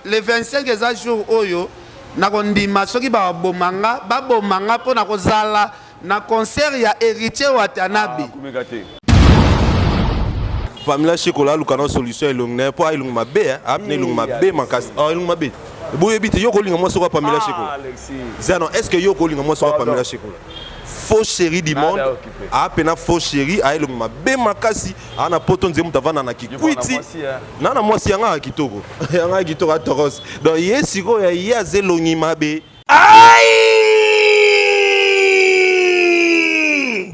Le 25 eza jour oyo nakondima soki baboma nga baboma nga mpo na kozala na concert ya Heritier Watanabe. Ah, te. Pamela Shekola aluka na solution elongi na ye mpo elongi mabe eh, apna elongi mabe makasi ah, elongi mabe boyebi te yo kolinga mwasi okoya Pamela ah, Shekola zano est ce que yo kolinga mwasi okoya Pamela Shekola faux chéri du monde apena faux chéri aye elongi mabe makasi aa na poto nzee moto avanda na kikwiti na na mwasi yanga ya kitoko yanga ya kitoko atoros donc ye sikoyo ye aza elongi mabe. Aïe!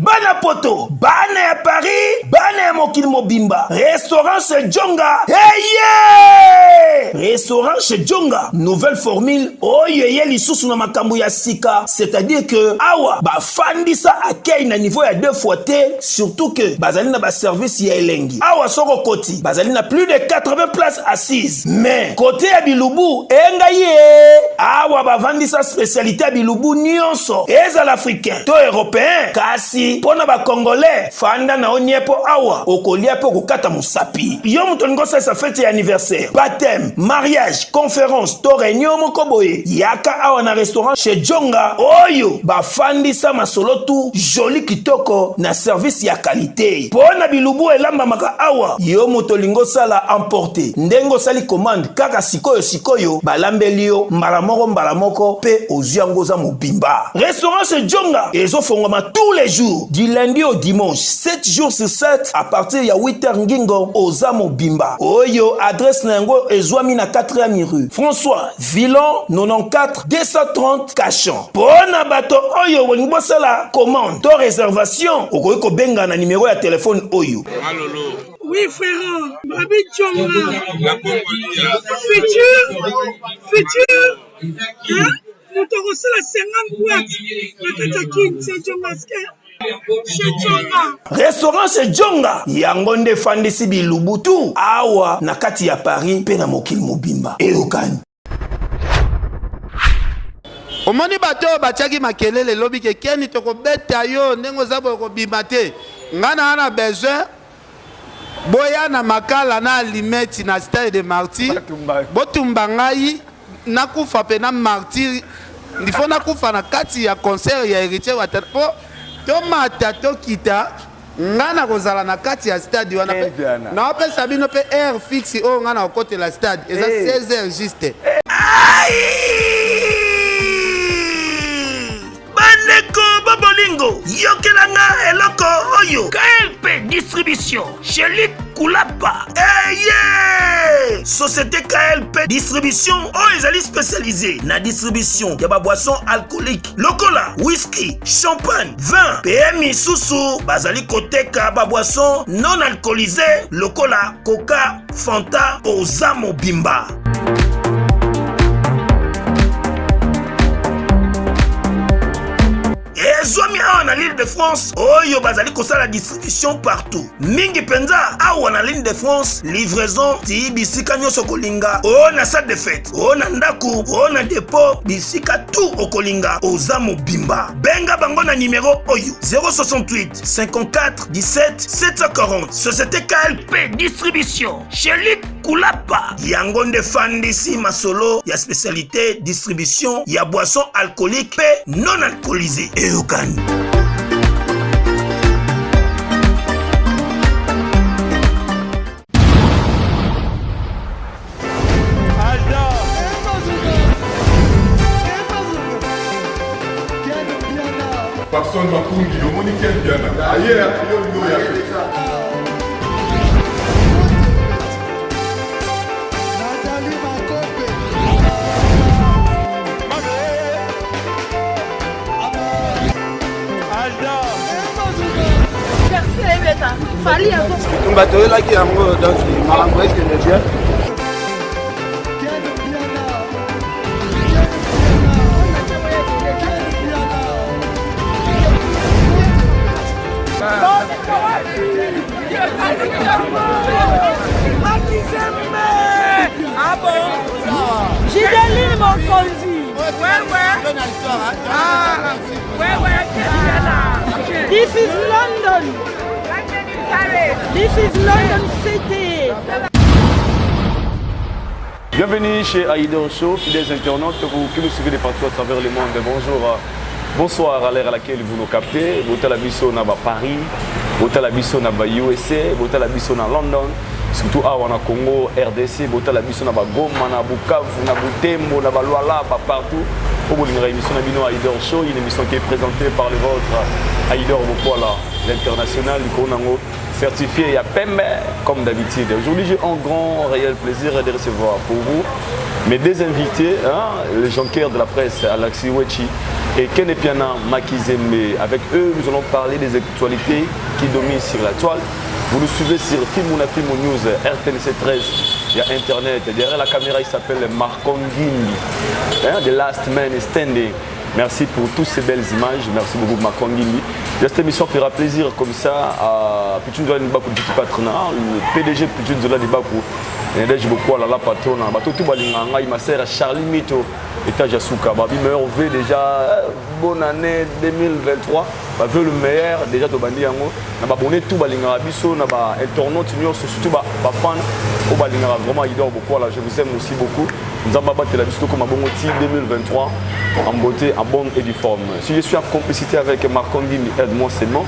Bana poto, bana ya Paris, bana ya mokili mobimba, restaurant chez Djonga, eye! Restaurant chez Djonga, nouvelle formule oyo eye lisusu na makambo ya sika, c'est-à-dire que awa bafandisa accueil na niveau ya deux fois te, surtout que bazali na ba service ya elengi. Awa soko okoti, bazali na plus de 80 places assises. Mais kote ya bilubu enga ye awa bavandisa spécialité ya bilubu nyonso, ezala africain to européen. Kasi mpo na bacongolais, fanda na yo nie mpo awa okolia mpe okokata mosapi. Yo moto olingi osalisa fete ya anniversaire, baptême, mariage, conférence to réunion moko boye, yaka awa na restaurant chez Djonga oyo bafandisa masolo tu joli kitoko na service ya qualité. Mpo na bilubu elambamaka awa, yo moto olingi osala emporte, ndenge osali commande kaka sikoyo sikoyo balambeli yo mbala moko mbala moko mpe ozwi yango oza mobimba. Restaurant chez Djonga ezofongwama tous les jours du lundi au dimanche 7 jours sur 7 à partir ya 8h ngingo oza mobimba. Oyo adresse na yango ezwami na 4e rue François Villon 94 230 Cachan. Mpo na bato oyo bolingi bosala commande to réservation, okoki kobenga na numero ya telefone oyo. Oui frérot, Babi Djonga. Futur, futur, hein? Moto akosala 50 boîte na kati ya Kin, c'est Djonga chez Djonga. Restaurant chez Djonga, yango nde efandisi bilubutu awa na kati ya Paris mpe na mokili mobimba. Eyokani. Omoni bato oyo batiaki makelele lobi ke Keni tokobeta yo ndenge oza boye kobima te. Nga na na besoin boya na makala na alimeti na stade de martyr botumba ngai nakufa pe na martyr il faut nakufa na kati ya concert ya Héritier Watanabe po tomata tokita nga nakozala na kati ya stade wana pe naopesa bino mpe heure fixe oyo nga nakokotela stade eza 16 heures juste. Bandeko babolingo, yokela nga eloko oyo. KLP Distribution, chez Luc Kulapa. Eye! Société KLP Distribution oyo ezali spécialisée na distribution ya ba boissons alcooliques lokola whisky, champagne, vin mpe misusu. Bazali koteka ba boissons non alcoolisées lokola coca, fanta. Oza mobimba. Ezwami awa na l'Île de France oyo bazali kosala distribution partout, mingi mpenza awa na l'Île de France, livraison ti bisika nyonso kolinga, oyo na salle de fête, oyo na ndako, oyo na dépôt, bisika tout okolinga, oza mobimba. Benga bango na numero oyo 068 54 17 740. Société KLP Distribution chez Luc Kulapa, yango nde fandisi masolo ya spécialité distribution ya boisson alcoolique pe non alcoolisée. Eyokani. Papson Makungi, omoni Ken Mpiana aye yo olingi oya te. Bitumba toyelaki yango donc makambo ekende bien. Gideline Mokonzi. Ouais, ouais. Ah, ouais, ouais. This is London. This is London City. Bienvenue chez Aïdor Show, fidèles internautes, vous qui nous suivez de partout à travers le monde. Bonjour, bonsoir à l'heure à laquelle vous nous captez. Botala biso na ba Paris, botala biso na ba USA, botala biso na London, surtout awa na Congo, RDC, botala biso na ba Goma, na Bukavu, na Butembo, na ba Lualaba, partout. Oyo bolingaka émission na bino Aïdor Show, une émission qui est présentée par le vôtre Aïdor Bokwala, l'international du Konango, certifié ya pembe comme d'habitude. Aujourd'hui, j'ai un grand réel plaisir de recevoir pour vous mes deux invités, hein, le jonquière de la presse Alexis Wechi et Ken Piana Makizembe. Avec eux, nous allons parler des actualités qui dominent sur la toile. Vous nous suivez sur Fimuna Fimu News, RTNC 13, il y a Internet. Derrière la caméra, il s'appelle Marco Ngimbi, hein, The Last Man Standing. Merci pour toutes ces belles images. Merci beaucoup, Marco Ngimbi. Cette émission fera plaisir comme ça à Pichun Zola Nibaku, petit patronat, le PDG Pichun Zola Nibaku. Nadège Bokwala, la patronne. Bato tout balinga ngai, ma sœur Charlie Mito, étage à Souka. Babi meilleur vœu déjà, bonne année 2023. Ba vœu le meilleur déjà to bandi yango. Na ba bonne tout balinga biso, na ba internaute nyonso, surtout ba ba fan o balinga vraiment Aïdor Bokwala. Je vous aime aussi beaucoup. Nzamba batela biso comme bongo ti 2023 en beauté, en bonne et due forme. Si je suis en complicité avec Marco Ngimbi, aide-moi seulement.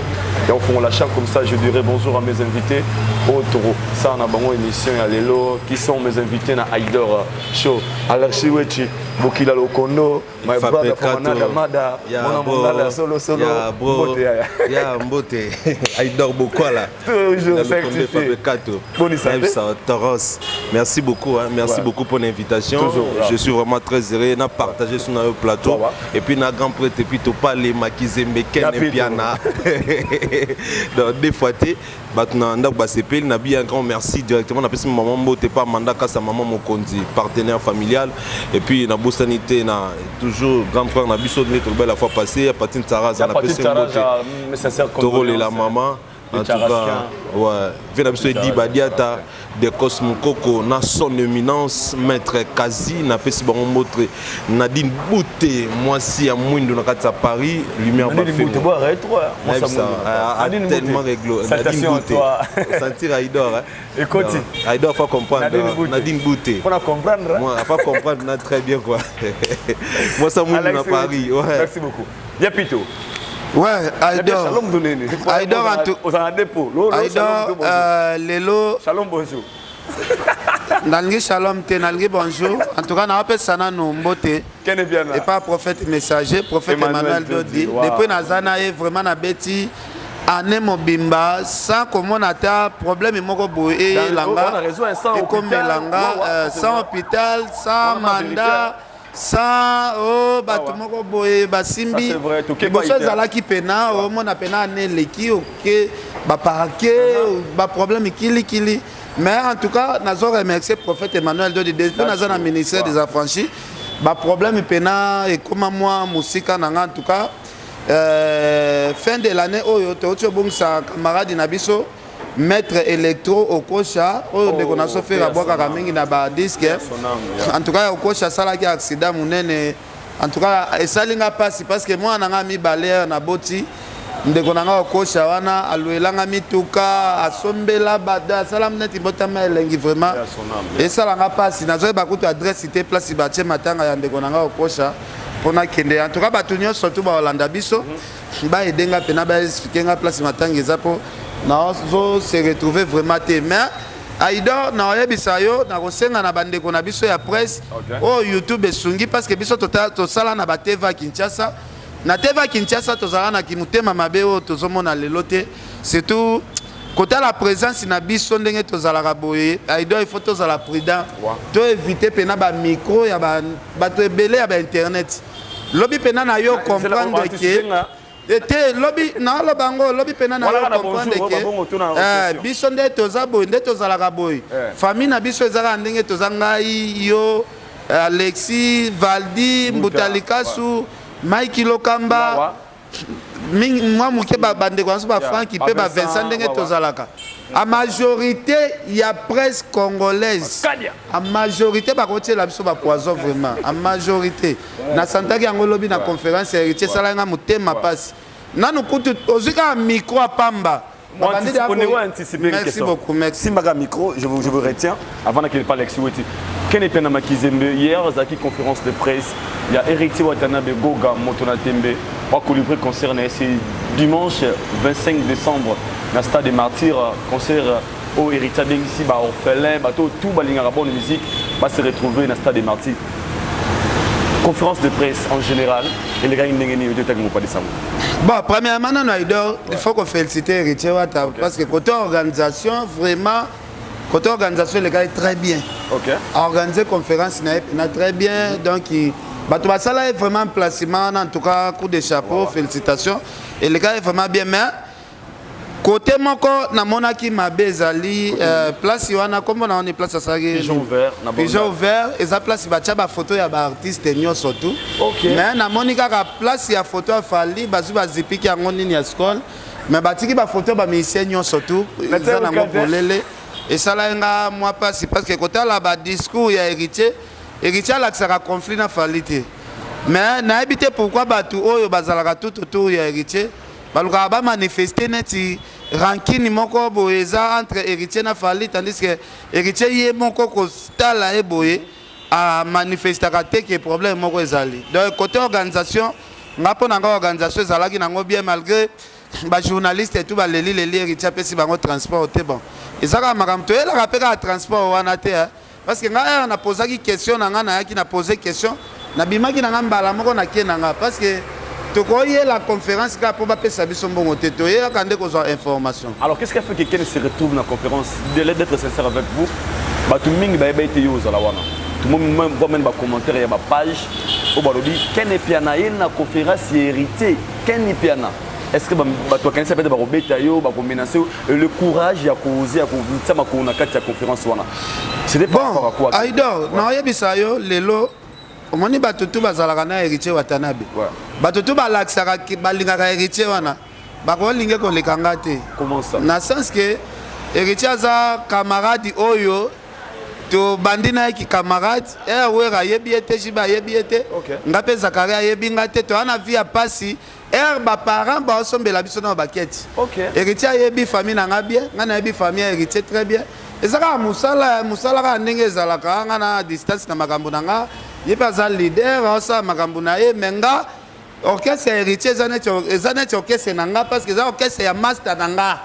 Et au fond, la chaque comme ça, je dirais bonjour à mes invités au taureau. Ça, on a bon émission, il y a Lelo, qui sont mes invités dans Aïdor Show. Alexis Wechi, Bokila Lokondo, my brother from another mother, Ya mon amondala, solo solo, Ya bro. Mbote, ya. Ya mbote. Aïdor Bokwala. Toujours Dans le Conde certifié. Fabricato. Bonne santé. Nayebisa Toros. Merci beaucoup, hein. Merci Ouais. beaucoup pour l'invitation. Toujours, ouais. Je suis vraiment très heureux de partager sur notre plateau. Ouais, ouais. Et puis, na grand prêtre, et puis, Topale, Makizembe, Ken Ya et Piana. Donc, des fois, t'es, bato na ndako basepeli na bi un grand merci directement napesi mama mbote pa manda kasa mama mokonzi partenaire familial et puis nabosani te na toujours grand frère na biso nde toloba la fois passée ya Patine Tsaraza Ya Patine napesi mbote Tsaraza, mes sincères torolela condoléances. mama Le en tout cas Tcharaskien. ouais ve na biso Le edi Tcharaskien. badiata Decos Mokoko na son éminence maître Kazi napesi bango mbote Nadine Bouté mwasi ya mwindu na kati ya Paris lumière Nadine bafemo. Bouté, bon, arrête-toi. Moi, ça Nayebisa, me- a Nadine Bouté. tellement réglo. Nadine Salutations à Bouté. toi. Sentir Aïdor, hein. Écoute. Non, Aïdor, faut comprendre. Nadine Bouté. Nadine Bouté. Faut la comprendre, hein. Moi, faut comprendre na très bien, quoi. Moi, ça, moi, Alexis à Paris. Ouais. Merci beaucoup. Yapito. Ouais, Yapi, Aïdor. Shalom Donene. Aïdor, en tout- Aux en dépôt. Lo, lo, Aïdor, shalom, bonjour. lelo. Shalom, bonjour. Nalingi shalom te, nalingi bonjour. En tout cas, naopesa nanu mbote. Ken Piana. Et pas prophète messager, prophète Emmanuel Emmanuel Dodi. Dodi. Wow. Depuis naza na ye vraiment nabeti année mobimba sans komona ata problème moko boye eyelanga Dans- on a raison, hein, sans ekomelanga, hôpital. Ouais, ouais, c'est sans vrai. hôpital, sans Ouais, non, vérité, mandat, hein. sans oh, bato Ah ouais. moko boye basimbi. Ça, c'est vrai, toke Liboso ba ite. ezalaki pena omona pena année eleki oke baparke baproblème kilikili. Mais en tout cas nazo remercier prophète Emmanuel Dodi depuis naza na ministère des affranchis baproblème pena ekoma mwa mosika na nga. En tout cas fin de l'année oyo touti obongisa camarade na biso maître électro Okosha oyo Oh, ndeko na so Ferre paix à abwakaka son âme. mingi na badisque. Paix à son âme, yeah. En tout cas Okosha asalaki accident monene. En tout cas esali nga mpasi parce que mwana na nga mibale naboti ndeko na nga Okosha wana alwelanga mituka asombela bado asala neti mbotama elengi vraiment Paix à son âme, yeah. esalanga mpasi. Nazoyeba kutu adresse te place batie matanga ya ndeko na nga Okosha mpona kende. En tout cas bato nyonso tu baolanda biso baede nga mpena baexpliquer nga place matanga eza mpo nazo se retrouver vraiment te. Mais Aidor, naoyebisa yo nakosenga na bandeko na biso ya presse oyo YouTube esungi parce que biso tosala na batv ya Kinshasa. Na TV ya Kinshasa tozala na kimotema mabe oyo tozomona lelo te, surtout kotala présence na biso ndenge tozalaka boye. Aidor, il faut tozala prudent, to éviter mpena bamicro ya bato ebele ya bainternet. Lobi mpena na yo comprendre ke te lobi naoloba yango lobi mpena na yo comprendre ke biso nde toza boye nde tozalaka boye. Famille na biso ezalaka ndenge toza, ngai, yo, Alexis, Valdi, Mbuta Likasu, Mike Lokamba, mwa moke bandeko na biso bafranki mpe bavincent ndenge tozalaka. A majorité ya presse congolaise, a majorité bakotiela biso bapoison vraiment a majorité. Nasantaki yango lobi na conférence ya Héritier, esalaki nga motema mpasi. Nanu kutu ozwi kaka micro apamba. Merci beaucoup, merci. Simbaka micro, je vous retiens avant qu'il parle Alexis Weti. Ken Mpiana Makizembe hier azalaki conférence de presse ya Héritier Watanabe Goga moto na tembe bakolivre concert na ye c'est dimanche 25 décembre na stade des Martyrs, concert oyo Héritier abengisi ba orphelin, bato tout balingaka bonne musique ba se retrouver na stade des Martyrs. Conférence de presse en général elekaki ndenge nini ototaki mopadi sango? Bon, premièrement, nano Aidor, il faut qu'on félicite Héritier Wata parce que côté organisation, vraiment, côté organisation elekaki très bien. Organiser conférence na ye mpena très bien. Donc bato basala ye vraiment placement wana, en tout cas coup de chapeau, félicitations, elekaki vraiment bien. Mais côté moko namonaki mabe ezali place wana, kombo na wana place asalaki Pigeon vert na Pigeon vert, eza place batia bafoto ya baartiste nyonso tu. Mais namoni kaka place ya foto ya Fally, bazwi bazipiki yango nini ya scole, mais batiki bafoto ya bamusicien nyonso tu eza nango polele. Esalaki nga mwa mpasi parce que kotala badiscours ya Héritier, Héritier alakisaka conflit na Fally te. Mais nayebi te pourquoi bato oyo bazalaka tout autour ya Héritier balukaka bamanifeste neti rancune moko boye eza entre Héritier na Fally, tandis que Héritier ye moko kotala ye boye amanifestaka te ke problème moko ezali. Donc côté organisation, nga mpo na nga organisation ezalaki nango bien, malgré bajournaliste etu baleli leli Héritier apesi bango transport te. Bon, eza kaka makambo toyelaka mpe kaka transport wana te, parce que ngai ere napozaki question na ngai, nayaki na pose question, nabimaki na ngai mbala moko, nakie na ngai, parce que tokoyela conférence kaka mpo bapesa biso mbongo te, toyelaka nde kozwa information. Alors, qu'est-ce qui a fait que Ken se retrouve dans la conférence? D'être sincère avec vous, bato mingi bayeba ete yo ozala wana. Tout le monde voit même bacommentaire ya bapage oyo balobi Ken Mpiana ye na conférence ya Héritier. Ken Mpiana, est-ce que bato bakanisa peut-être bakobeta yo, bakomenace yo, le courage ya koze ya kotia makolo na kati ya conférence wana, c'était par rapport à quoi? Aidor, naoyebisa yo, lelo omoni bato tu bazalaka na Héritier Watanabe, bato tu balakisaka balingaka Héritier wana, bakolinge koleka nga te. Comment ça? Na sens ke Héritier aza camarade oyo tobandi na ye ki camarade. Ere ayebi ye te, jibe ayebi ye te, nga mpe Zakari ayebi nga te. Toya na vie ya pasi, ere baparent baosombela biso na baketi. Héritier ayebi famille na nga bien, nga nayebi famille ya Héritier très bien. Eza kaka mosala, mosala kaka ndenge ezalaka. Nga na distance na makambo na nga, ye mpe aza leader, aosala makambo na ye. Mais nga, orchestre ya Héritier eza neti orchestre na nga, parce que eza orchestre ya master na nga.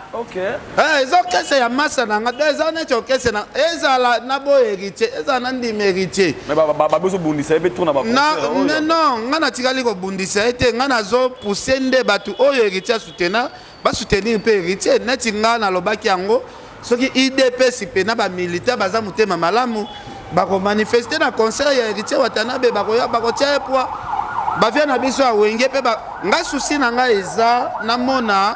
Eza orchestre ya master na nga, donc eza neti orchestre na ezala na boyo Héritier, ezala na ndima Héritier. Mais babozobundisa ye mpe trop na baconcert. Non, nga natikali kobundisa ye te. Nga nazopousse nde bato oyo Héritier asutena basoutenir mpe Héritier. Neti nga nalobaki yango, soki UDPS mpe na bamilitaire baza motema malamu, bakomanifeste na concert ya Héritier Watanabe, bakoya bakotia ye poids bavia na biso ya Wenge mpe. Nga souci na ngai eza namona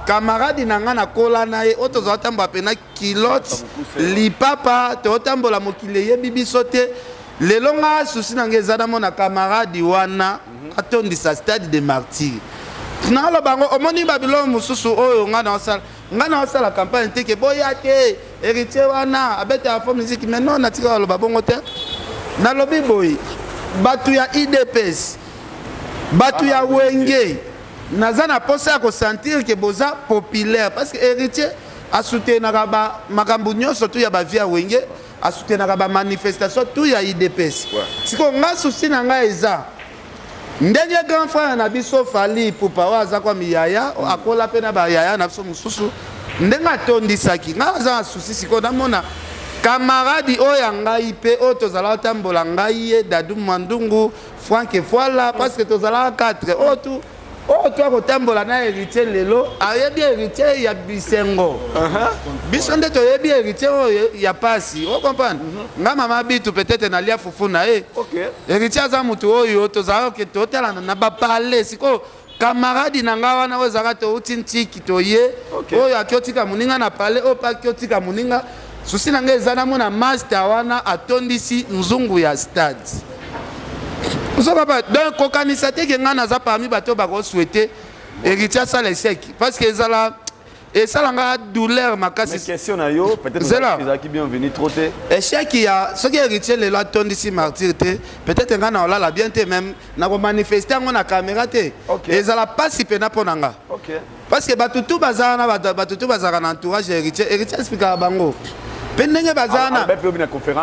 camarade na ngai, nakola na ye, oyo tozala tambola mpena kilote lipapa, totambola mokili eyebi biso te. Lelo nga souci na ngai eza namona camarade wana atondisa stade de Martyr. Naloba yango, omoni babiloko mosusu oyo ngai naosala, ngai naosala campagne te ke boya te, Héritier wana abetaka fo musique. Mais non, natika koloba bongo te. Nalobi boye, bato ya UDPS, bato ya Wenge, naza na posa ya kosentir ke boza populaire, parce que Héritier asoutenaka makambo nyonso tu ya bavie ya Wenge, asoutenaka bamanifestation tu ya UDPS. Sikoyo nga souci na ngai eza ndenge grand frère na biso Fally Ipupa, oyo aza kwa miyaya, akola mpe na bayaya na biso mosusu, ndenge atondisaki, ngai aza na souci sikoyo namona camarade oyo ya ngai mpe oyo tozalaka tambola, ngai ye, Dadu Mandungu, Frank Efwala, parce que tozalaka 4, oyo tu oyo to akotambola na Héritier. Lelo ayebi Héritier ya bisengo, biso nde toyebi Héritier oyo ya pasi. Ocomprendre nga, mama Bitu, peut-être nalia fufu na ye. Héritier aza motu oyo tozalaka totalana na bapale. Sikoyo camarade na nga wana oyo ezalaka touti ntiki toye, oyo aki otika moninga na pale, oyo mpe aki otika moninga. Souci na ngai eza namona master wana atondisi nzungu ya stade. Ozokapa donc kokanisa te ke ngai naza parmi bato oyo bakosouhaite Héritier asala échec, parce que ezala esalanga douleur makasi. Question na yo peut-être ezalaki bienvenu trop te. Échec ya soki Héritier lelo atondisi Martyr te, peut-être ngai na olala bien te, même nakomanifeste yango na caméra te. Ezala mpasi mpena mpo na nga, parce que bato tu baza wana, bato tu bazalaka na entourage ya Héritier. Héritier expliquaka bango. Mpe ndenge baza wana,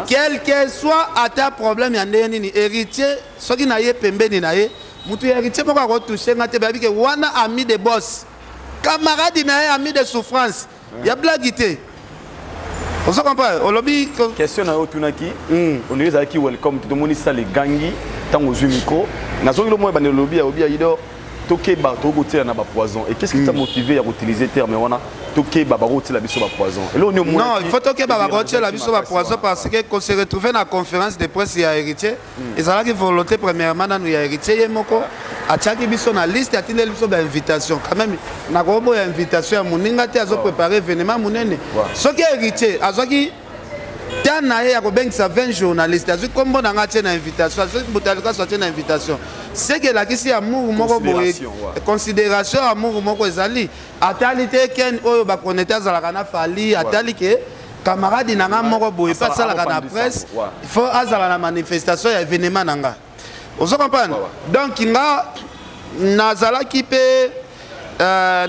quel que soit ata problème ya ndenge nini, Héritier soki na ye pembeni na ye, mutu ya Héritier moko akotouche nga te. Bayebi ke wana ami de boss, camarade na ye, ami de souffrance ya blague te. Ozo comprendre? Olobi question na yo otunaki, ondenge ezalaki welcome te. Tomoni sale egangi ntango ozwi micro. Nazongi lo mwa ebandeli, olobi olobi Ayidor, tokeba, tokotiela na bapoison. Et qu'est-ce qui t'a motivé ya koutiliser terme wana, tokeba, bakotiela biso bapoison? Eloko nini? Non, il faut tokeba, bakotiela biso bapoison, parce que qu'on se retrouve na conférence de presse ya Héritier, ezalaki volonté premièrement nanu ya Héritier ye moko. Atiaki biso na liste, atindeli biso bainvitation. Quand même, nakoboya invitation ya moninga te azoprépare événement monene. Soki Héritier azwaki temps na ye ya kobengisa 20 journaliste, azwi nkombo na nga atie na invitation, azwi Butalikaso atie na invitation, seke elakisi amour moko boye, considération, amour moko ezali. Atali te Ken oyo bakonete azalaka na Fally, atali ke camarade na nga moko boye mpe asalaka na presse, il faut azala na manifestation ya événement na nga. Ozo comprendre? Donc nga nazalaki mpe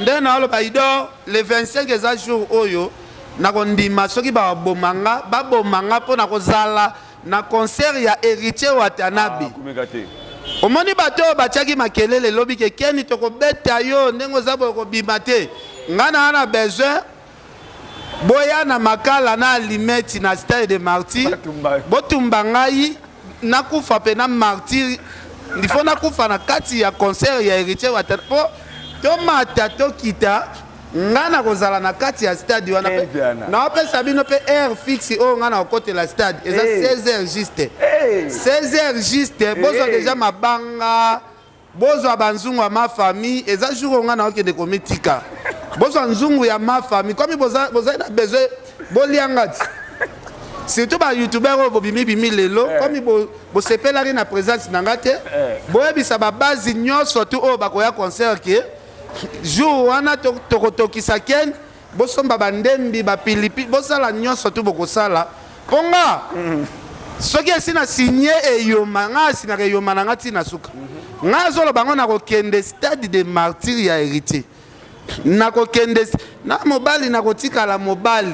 ndenge naoloba, Idor, le 25 eza jour oyo nakondima soki baboma nga, baboma nga mpo na kozala na concert ya Héritier Watanabe. Omoni bato oyo batiaki makelele elobi ke Keni, tokobeta yo, ndenge oza boye kobima te. Nga na na besoin boya na makala na alimeti na Stade de Martyr, botumba ngai, nakufa mpe na martyr. Il faut nakufa na kati ya concert ya Héritier Watanabe, mpo tomata tokita, nga na kozala na kati ya stade wana. Naopesa bino mpe heure fixe oyo nga na kokotela stade, eza 16 heures juste. 16 heures juste, bozwa deja mabanga, bozwa banzungu ya ma famille. Eza jour oyo nga na okende komitika. Bozwa nzungu ya ma famille, komi bozali na besoin bolianga ti, surtout bayoutubeur oyo bobimibimi lelo, komi bosepelaki na présence na nga te. Boyebisa babase nyonso tu oyo bakoya concert ke jour wana tokotokisa Ken. Bosomba bandembi, bapilipi, bosala nyonso tu bokosala, mpo nga soki esi na signe eyoma, nga asinaka eyoma na nga ntina suka. Nga azoloba ngo, nakokende Stade de Martyr ya Héritier, nakokende na mobali, nakotikala mobali,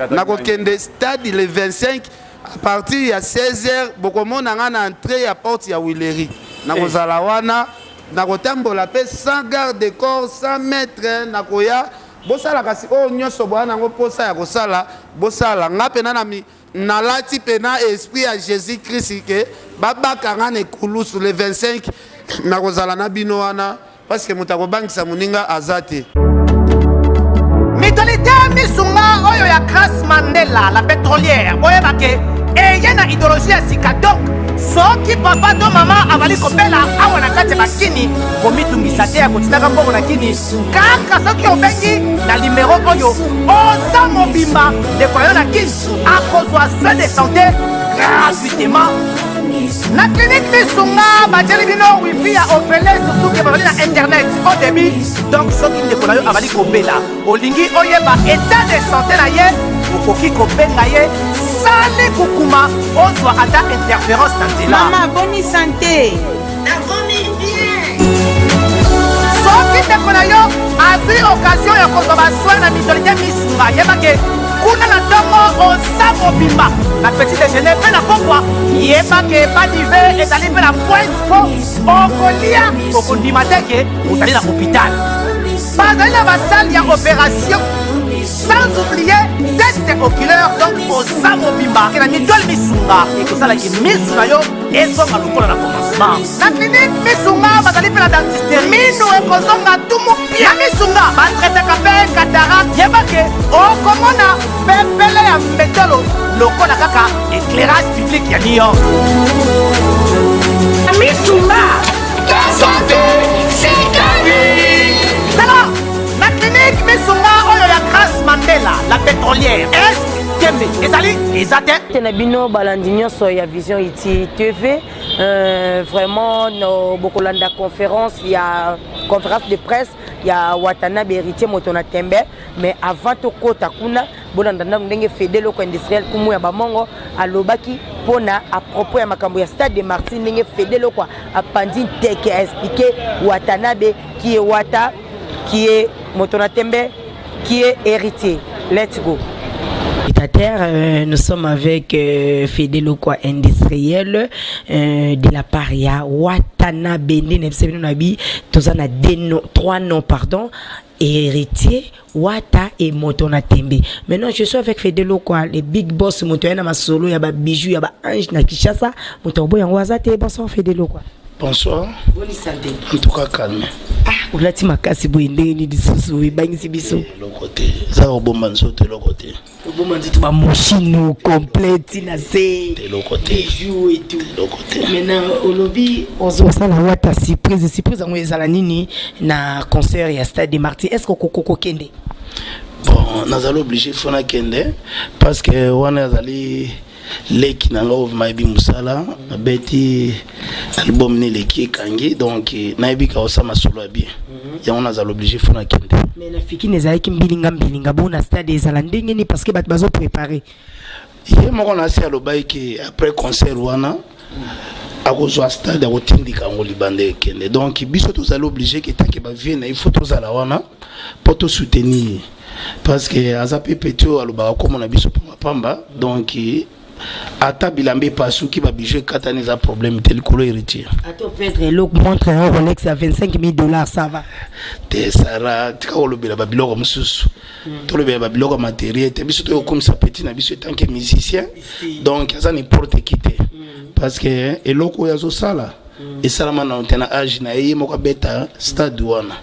nakokende stade le 25 à partir ya 16 heures. Bokomona nga na entrée ya porte ya Huilerie, nakozala wana, nakotambola mpe sans garde de corps, 100 mètres nakoya. Bosala kasi oyo nyonso boya nango mposa ya kosala, bosala. Nga mpena na nalati mpena esprit ya Jésus Christ ke babaka nga na ekulusu. Le 25 nakozala na bino wana, parce que moto akobangisa moninga aza te. Mutualité Misunga oyo ya Grace Mandela la pétrolière, boyeba ke eye na idéologie ya sika. Donc soki papa to mama azali kobela awa na kati ya bakini, komitungisa te ya kotindaka mbongo na kini. Kaka soki obengi na nimero oyo, oza mobimba, ndeko yo na kini akozwa soin de santé gratuitement na clinique Misunga. Batieli bino wifi ya ofele, surtout ke bazali na internet au débit. Donc soki ndeko na yo azali kobela, olingi oyeba état de santé na ye, okoki kobenga ye sali kukuma, ozwa ata interférence na nzela. Mama, boni santé? Nakomi bien. Soki ndeko na yo azwi occasion ya kozwa basoin na Mutualité Misunga, yebake kuna na ntongo oza mobimba, na petit déjeuner mpe na pokwa, yebake badive ezali mpe na pointe, mpo okolia, okondima te ke ozali na hôpital. Bazali na basale ya opération, sans oublier test oculaire. Donc oza mobimba ke na Mutuelle Misunga, ekosalaki misu na yo ezonga lokola na commencement. Na clinique Misunga bazali mpe na dentiste, minu ekozonga tumu pia. Na Misunga batraitaka mpe cataracte. Yebake okomona pepele ya mbetolo lokola kaka éclairage public ya New York. Misunga, santé, c'est la vie. Tala, na clinique Misunga oyo ya Grace Mandela la pétrolière, est tembe ezali eza te. Te na bino balandi nyonso ya Vision Iti TV, vraiment no, bokolanda conférence ya conférence de presse ya Watanabe Héritier moto na tembe. Mais avant tokota kuna, bolanda ndambo ndenge Fede Loko Industriel kumu ya bamongo alobaki mpona à propos ya makambo ya Stade de Martyr, ndenge Fede Loko apandi nteke, aexpliquer Watanabe qui est Wata, qui est moto na tembe, qui est Héritier. Let's go. Spectateurs, nous sommes avec Fede Lokwa industriel de la part ya Watanabe nde na biso bino na bi toza na deux noms, trois noms pardon, Héritier Wata et Moto na Tembe. Maintenant je suis avec Fede Lokwa, le big boss, moto ya na masolo ya ba bijoux ya ba ange na Kinshasa, moto oboya yango aza te. Bonsoir Fede Lokwa. Bonsoir. Boni santé? En tout cas calme. Ah, olati makasi boye ndenge nini lisusu ebangisi biso? Eloko te, eza kobomba nzoto, eloko te. Obomba nzoto, bamoshino complète na se. Eloko te. Bijoux et tout. Eloko te. Maintenant olobi ozosala Wata surprise. Surprise yango ezala nini na concert ya Stade des Martyrs? Est ce que okoko kokende? Bon, nazali obligé, faut nakende parce que wana azali leki na nga oyo nayebi mosala, abeti album ne eleki ekangi, donc nayebi ka osala masolo ya bien, yango nazala obligé, faut nakende. Mais na Fikine ezalaki mbilinga mbilinga bo na stade ezala ndenge nini? Parce que bato bazoprépare. Ye moko na asi alobaki ke après concert wana akozwa stade, akotindika yango libanda ekende. Donc biso tozali obligé ke tant que bavieux na, il faut tozala wana mpo tosoutenir ye, parce que aza mpe petit oyo alobaka komona biso pambapamba. Donc ata bilamba epasuki, babijoux ekatani, eza problème te, likolo Héritier. Ata operdre eloko, montre ya Rolex ya 25 000 $, ça va. Te Sara, tika kolobela babiloko mosusu, tolobela babiloko ya matériel te. Biso toyokomisa petit na biso en tant que musicien, donc aza n'importe qui te, parce que eloko oyo azosala esalama nano te na age na ye, ye moko abeta stade wana.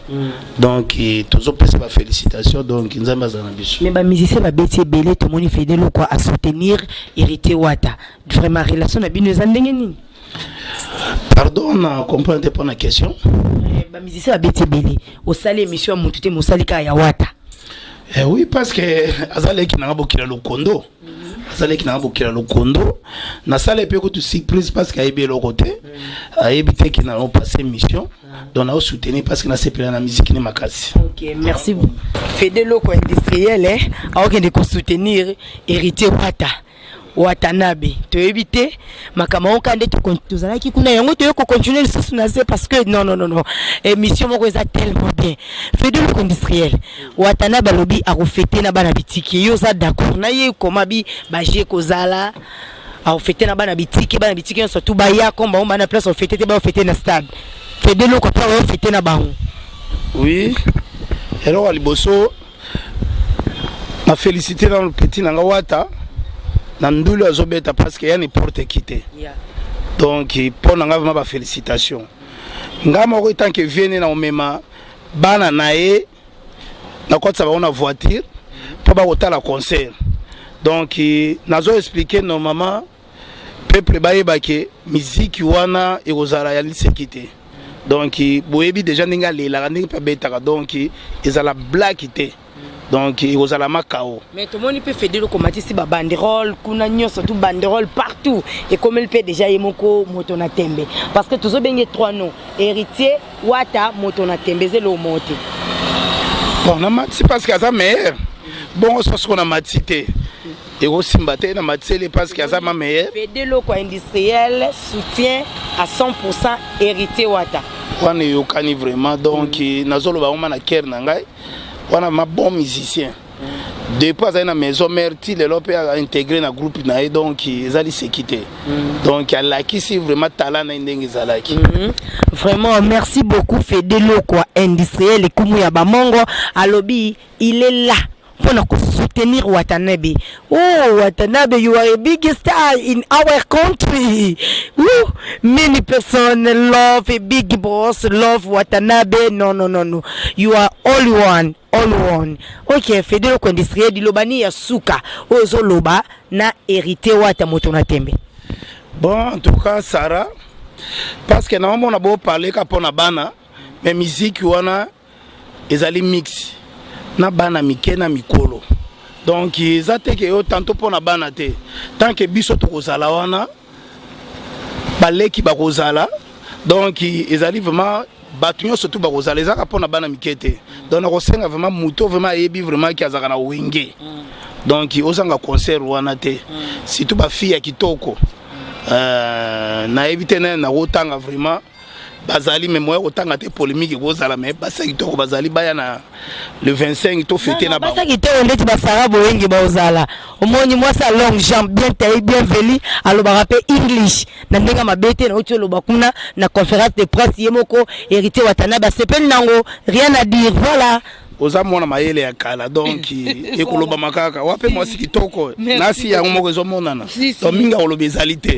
Donc tozopesa bafélicitation, donc Nzambe azala na biso. Mais bamusicien babeti ebele, tomoni Fede Lokwa asoutenir Héritier Wata. Vraiment, relation na bino eza ndenge nini? Pardon, na comprendre te mpo na question. Bamusicien babeti ebele, osali émission ya motu te, mosali kaka ya Wata. Eh oui, parce que azalaki nanga bokila lokondo, azalaki nanga bokila lokondo. Nasala epe kutu surprise parce que ayebi eloko te, ayebi te ke na opasse mission, donc naosoutenir parce que nasepela na musique ne makasi. Ok, merci Fede Loko industriel. Eh, aokende kosoutenir Héritier Wata Watanabe. Toyebi te makambo yango ka nde tozalaki kuna, yango toye kocontinue lisusu na se, parce que non, non, non, non, émission moko eza tellement bien. Fede Loko industriel, Watanabe alobi akofete na bana bitiki, yo oza d'accord na ye? Koma bi baje kozala akofete na bana bitiki, bana bitiki nyonso tu baya komba bango bana place ofete te, baofete na stade. Fede Loko mpe aofete na bango. Oui, eloko ya liboso na félicité nano petit na nga Wata na ndulu azobeta, parce que ya n'importe qui te. Donc mpo na nga vraiment bafélicitation. Nga moko en tant que vieux na omema bana na ye, nakotisa bango na voiture mpo bakotala concert. Donc nazo expliquer normalement peuple bayeba ke miziki wana ekozala ya liseki te. Donc boyebi déjà ndenge alelaka, ndenge mpe abetaka, donc ezala blague te, donc ekozala makao. Mais tomoni mpe Fede Loko matisi babanderole kuna nyonso tu, banderole partout ekomeli mpe déjà ye moko Moto na Tembe, parce que tozobenge trois noms, Héritier Wata, Moto na Tembe, eza eloko moko te. Bon, na matisi parce que aza meilleur. Bongo so soko na matisi te, ekosimba te. Na matiseli parce que aza ma meilleur. Fede Loko industriel soutient à 100% Héritier Wata. Wana eyokani vraiment. Donc nazoloba ngo ma na cœur na ngai wana, ma bon musicien depuis azali na maison mère ti lelo mpe aintégré na groupe na ye, donc eza liseki te. Donc alakisi vraiment talent na ye ndenge ezalaki. Vraiment, merci beaucoup Fede Lokwa industriel, ekumu ya bamongo. Alobi il est là mpona kosoutenir Watanabe. Oh Watanabe, you are a big star in our country. Woo! Many person love a big boss, love Watanabe. Non, non, non, non, you are all one, all one. Ok, Fede Loko industriel, liloba ni ya suka oyo ozoloba na Héritier Wata, Moto na Tembe? Bon, en tout cas Sarah, parce que naomona boparle ka mpo na bana, mais musique wana ezali mix na bana mike na mikolo. Donc eza te ke yo tantôt mpo na bana te. Tant ke biso tokozala wana, baleki bakozala, donc ezali vraiment bato nyonso tu bakozala, ezaka mpo na bana mike te. Donc nakosenga vraiment moto vraiment ayebi vraiment ke azalaka na Wenge, donc ozanga concert wana te, surtout bafille ya kitoko. Nayebi te nani nakotanga vraiment. Bazali mais moya kotanga te, polémique ekozala, mais basi ya kitoko bazali, baya na le 25 to fete na bango. Basi ya kitoko ndeti basara boyenge baozala. Omoni mwasi ya longue jambe, bien taille, bien veli, alobaka mpe english na ndenge ya mabe te. Nauti oloba kuna na conférence de presse, ye moko Héritier Watanabe asepeli nango, rien à dire, voilà. Oza mwana mayele ya kala, donc ekolobama kaka wape mwasi kitoko nasi yango moko ezomonana, donc mingi akoloba ezali te,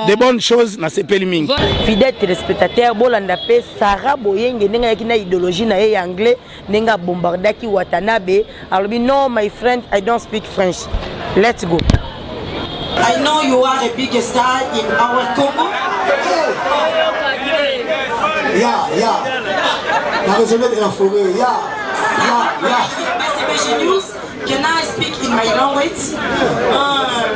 de bonnes choses, nasepeli mingi. Fidèle téléspectateur, bolanda mpe Sara Boyenge ndenge ayaki na idéologie na ye ya anglais, ndenge abombardaki Watanabe, alobi: "No, my friend, I don't speak French." Let's go. I know you are a big star in our Congo. Yeah. La raisonnée de la forêt. Yeah. BCBG News, can I speak in my language?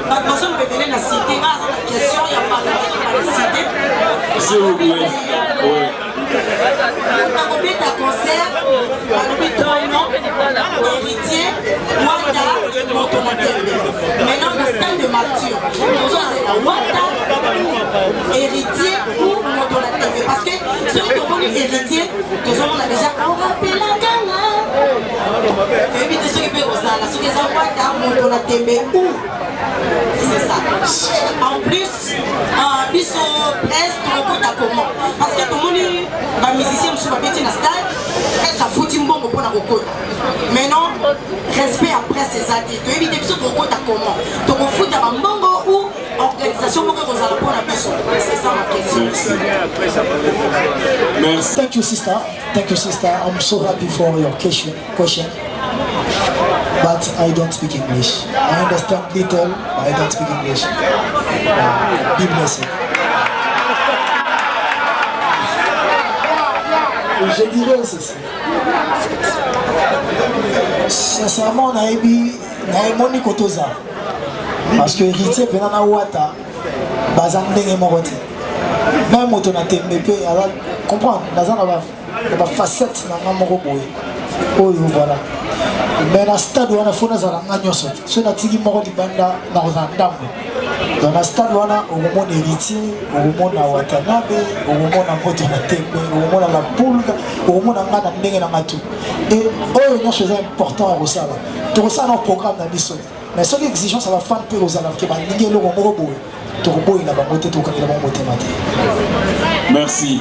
Bato bazoloba na cité, nga aza na question ya bato bazoloba na cité. S'il vous plaît. Ouais. Nakobeta concert, balobi trono Héritier Wata, moto na tembe. Maintenant na stade de Martyr, tozozela Wata ou Héritier ou moto na tembe, parce que soki tomoni Héritier, tozomona déjà orapelakanga, toyebi te soki mpe kozala, soki eza Wata, moto na tembe ou c'est ça. En plus, biso presse tokokota comment? Parce que tomoni bamusicien mosusu babeti na stade, presse afuti mbongo mpona kokota. Maintenant respect ya presse eza te, toyebi te biso tokokota comment, tokofuta bambongo ou organisation moko ekozala mpona biso. C'est ça ma question. Merci. Thank you, sister. Thank you, sister. I'm so happy for your question. Question. But I don't speak English. I understand little, but I don't speak English. Be blessed. Je dirais ceci. Sincèrement, nayebi, nayemoni kotoza. Parce que Héritier pena na Wata baza ndenge moko te. Même moto na tembe mpe aza comprendre, naza na ba na bafacette na nga moko boye oyo, voilà. Mais na stade wana, fo nazala nga nyonso te. Soki natiki moko libanda, nakozala ndambo. Donc na stade wana, okomona Héritier, okomona Watanabe, okomona moto na tembe, okomona la pulga, okomona nga na ndenge na nga tu. E oyo nyonso eza important ya kosala, tokosala na programme na biso. Mais soki exigence ya bafan mpe kozala ke balingi eloko moko boye, tokoboyela bango te, tokokangela bango motema te. Merci.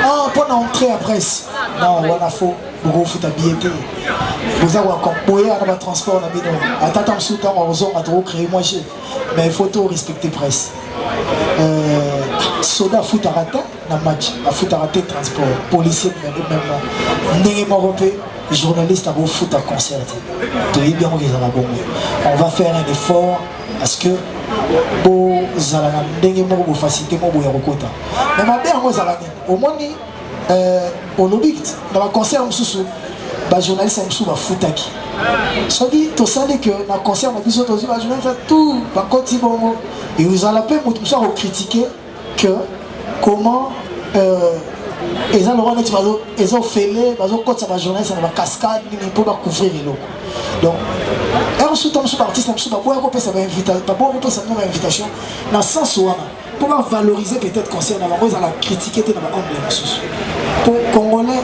Ah, mpo na entrée ya presse, non, wana fo bokofuta billet te. Boza boya na batransport na bino, ata ta mosusu ntango akozonga, tokocréer moi je, mais il faut to respecter presse. Soda afutaka te na match, afutaka te transport, policier même ndenge moko mpe journaliste akofuta concert te. Toyebi yango ezala bongo. On va faire un effort à ce que bozala na ndenge moko, bofacilité moko boya kokota. Mais mabe yango ezala nini? Omoni, olobi na baconcert mosusu, bajournaliste mosusu bafutaki. Soki tosali ke na concert na biso tozwi bajournaliste tout bakoti bongo, ezala mpe moto mosusu akocritiquer que comment eza lokwa neti eza ofele, bazokotisa bajournaliste na bacascade nini mpo bacouvrir eloko. Donc ere mosusu, ta mosusu baartiste na mosusu baboya kopesa, baboya kopesa bino bainvitation na sens wana mpo bavaloriser peut-être concert na bango ezala critique te na baangle mosusu, mpo Congolais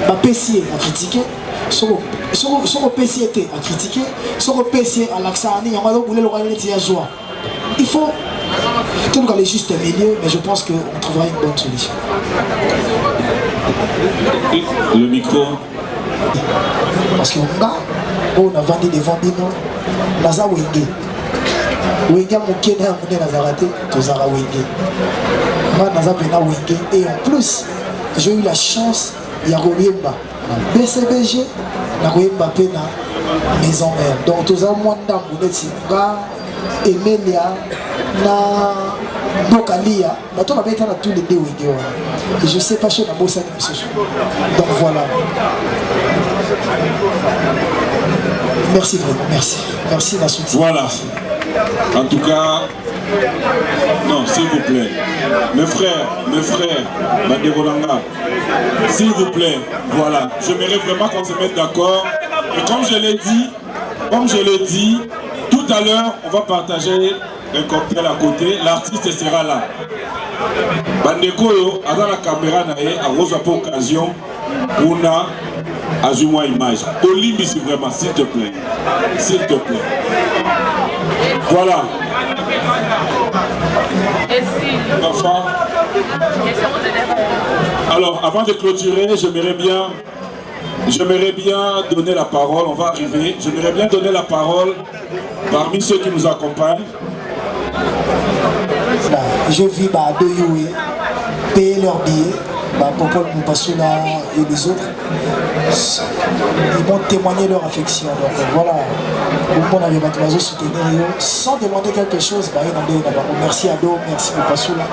bapesi ye acritique, soki opesi ye te acritique, soki opesi ye alakisaka nini yango, azobula eloko neti ya zwa. Il faut tout le juste milieu, mais je pense qu'on trouvera une bonne solution. Le micro. Parce que nga oyo navandi devant bino, naza Wenge. Wenge ya moke na ya monene nazalaka te, tozalaka Wenge. Nga naza mpena Wenge, et en plus j'ai eu la chance ya koyemba na BCBG, na koyemba mpe na Maison Mère. Donc toza mwa ndambo neti nga, Emelia na Mboka Lia, bato babeta na tous les deux Wenge wana. Et je sais pas soki nabosani misusu. Donc voilà, merci vraiment, merci, merci na soutien. Voilà. En tout cas, non, s'il vous plaît. Mes frères, mes frères, bandeko na nga, s'il vous plaît, voilà. J'aimerais vraiment qu'on se mette d'accord. Et comme je l'ai dit, comme je l'ai dit, tout à l'heure, on va partager un cocktail à côté. L'artiste sera là. Bandeko oyo aza na caméra na ye akozwa mpe occasion kuna azwi mwa image. Bolimbisi vraiment, s'il te plaît. S'il te plaît. Voilà. Enfin, alors, avant de clôturer, j'aimerais bien, j'aimerais bien donner la parole. On va arriver. J'aimerais bien donner la parole parmi ceux qui nous accompagnent. Je vis bah, deux Youé, payer leur billet, bah, Popol Mupasuna et les autres. Ils m'ont témoigné leur affection. Donc voilà, on avait bato soutenir sans demander quelque chose. Bah, merci à Do, merci Mupasuna.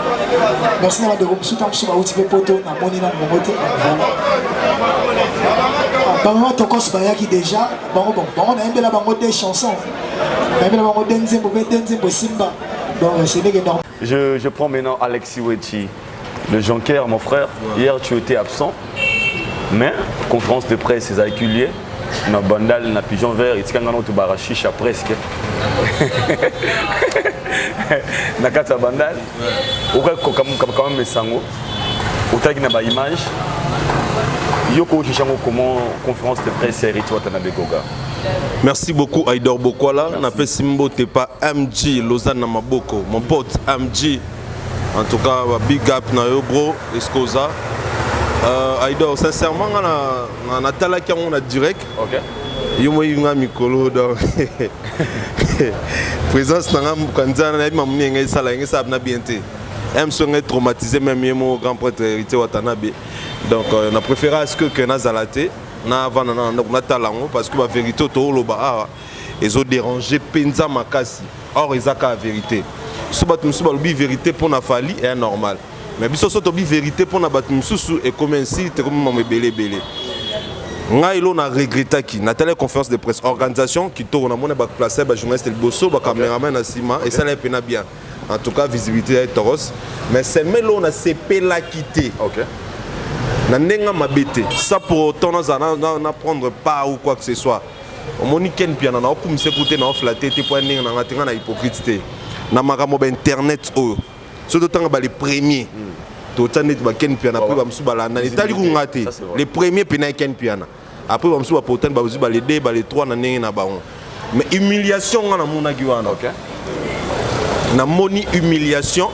Merci na bandeko mosusu ntango mosusu bauti mpe poto namoni nanu bango te. Donc voilà. Bamama tokos bayaki déjà bango bon bango nayembela bango deux chansons nayembela bango deux nzembo mpe deux nzembo esimba donc c'est ndenge normal. Je prends maintenant Alexis Wechi, le Jonker, mon frère. Ouais. Hier, tu étais absent, mais conférence de presse, ils accueilli. Na bandal, na pigeon vert, itikanga no barashisha presque. Na kati ya bandal, oka quand même sango. Otaki na ba image. Yoko Chishango, comment conférence de presse Héritier Watanabe Goga. Merci beaucoup Aïdor Bokwala, napesi mbote pa MG Lausanne na maboko, mon pote MG. En tout cas, big up na yo bro, escosa. Aïdor, sincèrement nga na natalaki yango na direct. OK. Yo moi nga mikolo donc présence na nga kanza na yebi mamuni ngai sala ngai sala na bien te. M so ngai traumatisé même ye mo grand prêtre Héritier Watanabe. Donc euh, na préféré à ce que que nazala te na vanda na ndako natala yango parce que ba vérité tooloba awa ezo déranger mpenza makasi. Or eza kaka vérité. So bato mosusu balobi vérité mpo na Fally eya normal, mais biso so tobi vérité mpo na bato mosusu ekomi insulte, ekomi mambo ebele ebele. Ngai elo na regrettaki natali conférence de presse, organisation kitoko, namoni baplace bajournaliste liboso, bacaméraman na nsima, esalaki mpena bien. En tout cas visibilité ya toros, mais seulement elo nasepelaki te na ndenge mabe te, ça pour autant nazala na prendre part ou quoi que ce soit. Omoni Ken Piana na okumisa ku te na oflatter te mpo ya ndenge na nga te, nga na hypocrite te na makambo ba internet oyo. Soki totanga ba les premiers, totya neti ba Ken Piana, mpe bamosusu balandani etali kunga te. Les premiers mpena ya Ken Piana, après bamosusu bapotani, bazwi ba les deux, ba les trois na ndenge na bango. Mais humiliation nga namonaki wana, namoni humiliation.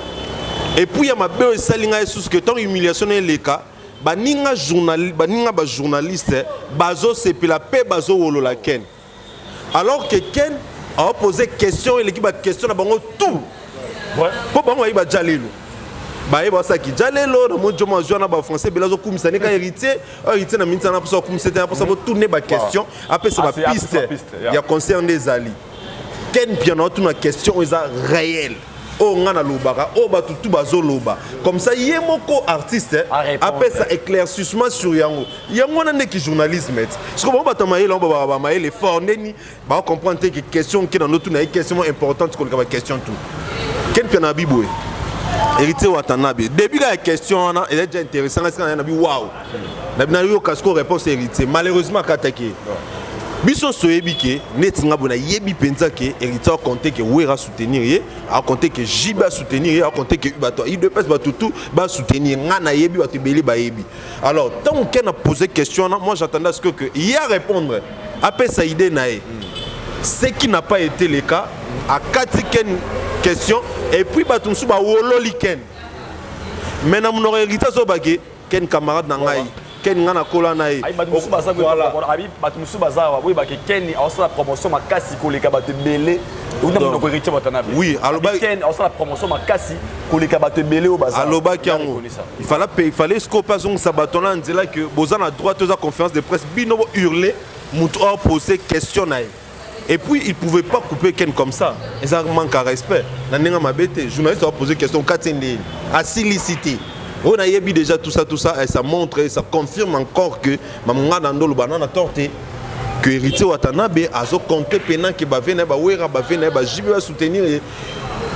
Et puis ya mabe oyo esali ngai esusu ke ntango humiliation na eleka, baninga journal, baninga bajournaliste bazosepela mpe bazowolola Ken, alors que Ken aopose question eleki baquestion na bango tout, mpo bango bayi baja lelo baye basalaki ja lelo. Namoni jomo azwa na bafrançais ebele, azokumisa neka Héritier oyo. Héritier na miniti wana mposa akumisa te, mposa botourne baquestion, apesa bapiste ya concert nde ezali. Ken Piana otuna question oyo eza réel, oyo nga nalobaka, oyo bato tu bazoloba, comme ça ye moko artiste apesa éclaircissement sur yango. Yango wana ndeki journalisme eti siko bango bato ya mayele yango babaka bamayele fort ndeni bacomprendre te ke question nke na notuna ye question mo importante koleka baquestion tout. Ken Piana abi boye, Héritier Watanabe, début kaka ya question wana eza déjà intéressant. Nga sika na ye nabi waw, nabi nayoka siko réponse ya Héritier. Malheureusement akataki ye. Biso nyonso toyebi ke neti nga boye nayebi mpenza ke Héritier akompte ke Wera soutenir ye, akompte ke JB asoutenir ye, akompte ke bato UDPS, bato tu basoutenir. Nga nayebi, bato ebele bayebi. Alors ntango Ken a posé question wana, moi j'attendais à ce que, que ye a répondre, apesa idée na ye, ce qui n'a pas été le cas. Akati Ken question et puis bato mosusu bawololi Ken, mais na monoko Héritier azobake Ken camarade na ngai, Ken nga nakola na ye. Bato mosusu baza, bato mosusu baza awa boyebake Ken aosala promotion makasi koleka bato ebele. Outa monoko Héritier Watanabe. Oui, alobaki Ken aosala promotion makasi koleka bato ebele oyo baza. Alobaki yango, il fallait il fallait sikoyo mpe azongisa bato na nzela ke boza na droit, toza conférence de presse, bino bo hurler, moto oyo pose question na ye. Et puis il pouvait pas couper Ken comme ça, eza manque à respect na ndenge mabe te. Journaliste a posé question kati ndeni asilisi te oyo nayebi déjà, tout ça, tout ça. Et ça montre et ça confirme encore que mamonga na ndoloba na na tort te que Héritier Watanabe azocompte pena ke bave na ye bawera, bave na ye bajibe basoutenir ye.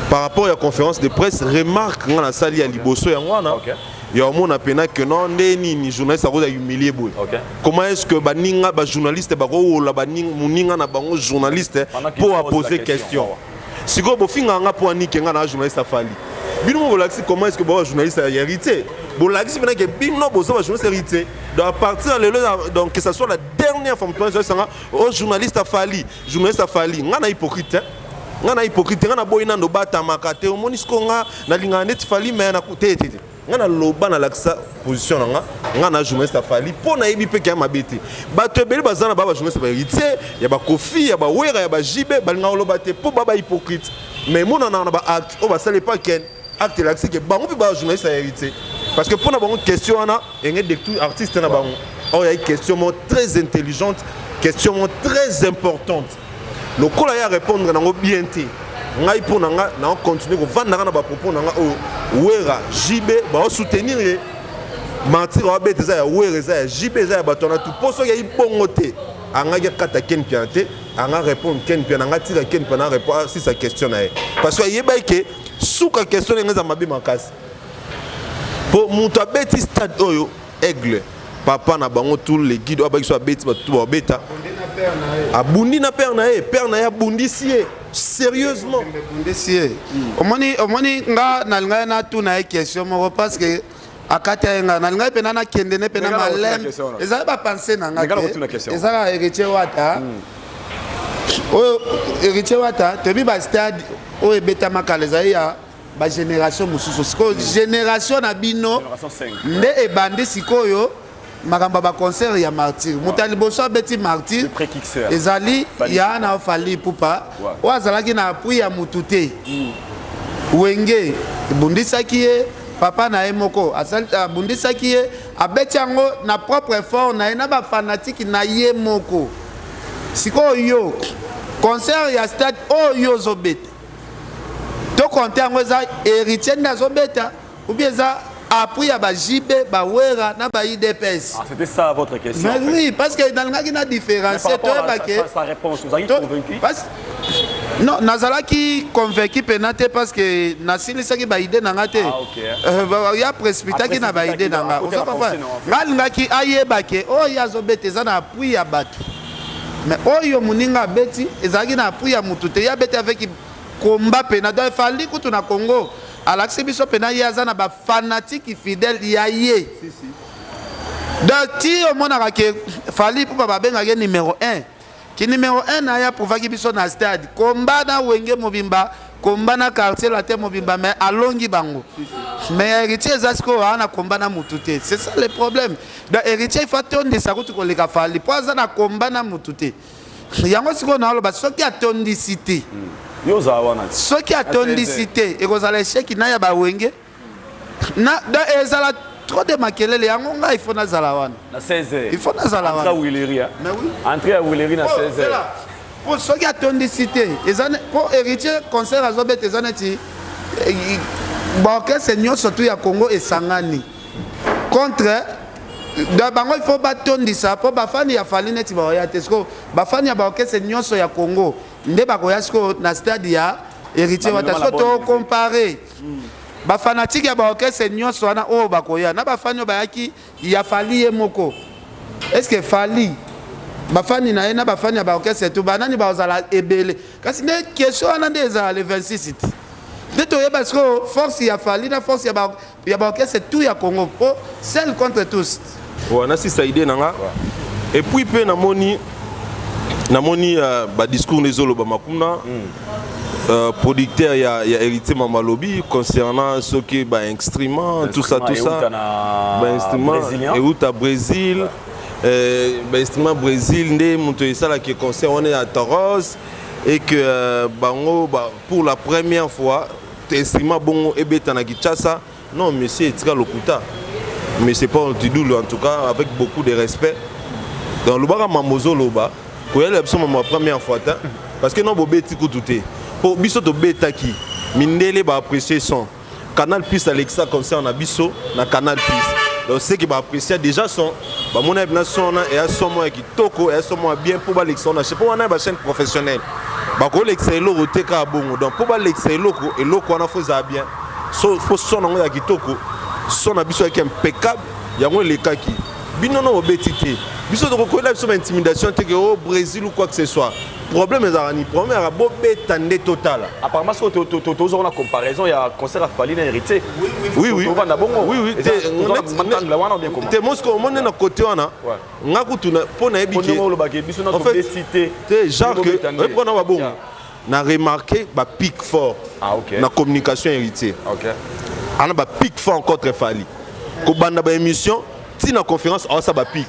Par rapport ya conférence de presse, remarque nga nasali ya liboso yango wana ya omona pena ke non, nde nini journaliste akoza humilier boye? Comment est-ce que baninga bajournaliste bakowola moninga na bango journaliste mpo apose question? Sikoyo bofingaka nga mpo anike nga na journaliste afali. Bino moko bolakisi comment est-ce que boza journaliste ya héritier. Bolakisi mpena ke bino boza ba journaliste héritier. Donc à partir ya lelo, donc que ça soit la dernière fois moto azosanga o journaliste afali, journaliste afali. Nga na hypocrite hein? Nga na hypocrite, nga na boyi nando batamaka te. Omoni siko nga nalingaka neti Fally mais na te te te. Nga naloba, nalakisa position na nga. Nga na journaliste afali mpo nayebi mpe ke ya mabe te. Bato ebele baza na ba bajournaliste baheritier ya bakofi, ya bawera, ya bajibe, balingaka koloba te mpo ba bahypocrite. Mais emonanaka na baacte oyo basali epa Ken. Acte elakisi ke bango mpe bajournaliste ya héritier, parce que mpo na bango question wana enge détruire artiste na bango. Oyo yai question moko très intelligente, question moko très importante. Lokola ye arépondre nango bien te, ngai mpo na nga na continue kovandaka na bapropos na nga oyo Wera, JB baosoutenir ye. Martyr awabeta eza ya Wera, eza ya JB, eza ya bato wana tu. Mpo soki ayi bongo te, angaki akata Ken Piana te, anga répondre Ken Piana, anga tika Ken Piana répondre asisa question na ye, parce que ayebaki ke suka question ndenge eza mabe makasi. Mpo moto abeti stade oyo, Aigle, papa na bango, tous les guides oyo abaki so abeti bato tu babeta, abundi na père na ye, père na ye abundisi ye sérieusement. Abundisi ye. Omoni, omoni, nga nalingai natuna ye question moko parce que akati ye. Nga nalingai mpena nakende ne mpena maleme. Ezali bapense na nga te, ezaka Héritier Wata oyo. Héritier Wata, toyebi bastade oyo ebetama kala ezali ya bagénération mosusu. Sikoyo génération na bino nde ebandi sikoyo makambo ya baconcert ya Martyr. Moto ya liboso abeti Martyr ezali ya na Fally Ipupa, oyo azalaki na appui ya mutu te. Wenge ebundisaki ye, papa na ye moko abundisaki ye. Abeti yango na propre effort na ye na bafanatike na ye moko. Sikoyo yo, concert ya stade oyo yo ozobeta, tokonte yango eza Héritier nde azobeta ou bien eza appui ya baJB, bawera na baUDPS? Ah, c'était ça votre question. Mais en fait, oui, parce que nalingaki na différencier, toyebake. Sa réponse, vous avez convaincu? Parce, non, nazalaki convaincu mpena te, parce que nasilisaki baidée na nga te. Ah, okay. Ya précipitaki na baidée na nga. Oza papa, nga alingaki ayebake oyo ye azobeta eza na appui ya bato, mais oyo moninga abeti ezalaki na appui ya motu te. Ye abeti avec combat pena. Donc efali kutu na Congo alakisi biso mpena ye aza na bafanatike fidèle ya ye. Donc ti omonaka ke Fally mpo babengaki numéro 1, ki numéro 1 na ye aprouvaki biso na stade, komba na Wenge mobimba, komba na Quartier Latin mobimba, mais alongi bango. Mais ya Héritier eza sikoyo aa na komba na mutu te. C'est ça le problème. Donc Héritier, il faut atondisa kutu koleka Fally, mpo aza na komba na mutu te. Yango sikoyo naoloba, soki atondisi te, Yo ozala wana. Soki atondisi te, ekozala échec na ya bawenge na. Donc ezala trop de makelele. Yango ngai il faut nazala wana. Na 16 heures. Il faut nazala wana. Entrée Willerie. Mais oui. Entrée ya Willerie na 16 heures. Po soki atondisi te, eza po Héritier concert azobeta eza neti baorchestre nyonso tu ya Congo esangani contre da bango. Il faut batondisa mpo bafani ya Fally neti baoya te. Sikoyo bafani ya baorchestre nyonso ya Congo nde bakoya sikoyo na stade ya Héritier Wata. Sikoyo tokompare bafanatike ya baorchestre nyonso wana oyo bakoya na bafani oyo bayaki ya Fally ye moko. Est ce que Fally, bafani na ye na bafani ya baorchestre tu, banani bazala ebele? Kasi nde question wana nde ezala le 26 te, nde toyeba sikoyo force ya Fally na force ya baorchestre tout ya Congo, mpo seul contre tous. Ouais, nasisa idée na nga. Et puis mpe namoni badiscours nde ezolobama kuna. Producteur ya Héritier Mamalobi concernant soki bainstrument, tout ça, tout ça, bainstrument euta Brésil, bainstrument Brésil nde moto esalaki concert wana ya Toros et que bango ba, pour la première fois instrument bongo ebeta na Kinshasa. Non, monsieur, etika lokuta. Monsieur Paul Tidulu, en tout cas avec beaucoup de respect, donc lobaka mambo ozoloba, koyela biso mambo ya première fois te, parce que non, bobeti kutu te. Mpo biso tobetaki, mindele baapprécie son. Canal Plus alekisa concert na biso na Canal Plus. Donc c'est que baapprécie déjà son, bamona bina son wana eya son moko ya kitoko, eya son moko ya bien mpo balekisa wana. Mpo wana ya bachaîne professionnelle, bakolekisa eloko te kaka bongo. Donc mpo balekisa eloko, eloko wana faut ezala bien. So faut son yango ya kitoko. Son na biso yaki impeccable, yango elekaki. Bino no bobeti te. Biso tokokoyela biso baintimidation te ke o Brésil ou quoi que ce soit. Problème ezalaka ni problème ezalaka bobeta nde totala. Apparemment soki tozwa na comparaison ya concert ya Fally na Héritier. Oui oui. Tovanda bongo. Oui oui. Te wana bien comment? Te mosiko omoni na côté wana. Nga kutu mpo nayebi ke. Olobaki biso na tobeti te. Te genre que oyebi mpona babongo. Na remarqué ba pic fort. Ah, okay. Na communication Héritier. Okay. Ana ba pic fort contre Fally. Kobanda ba émission ti na conférence aosa ba pic.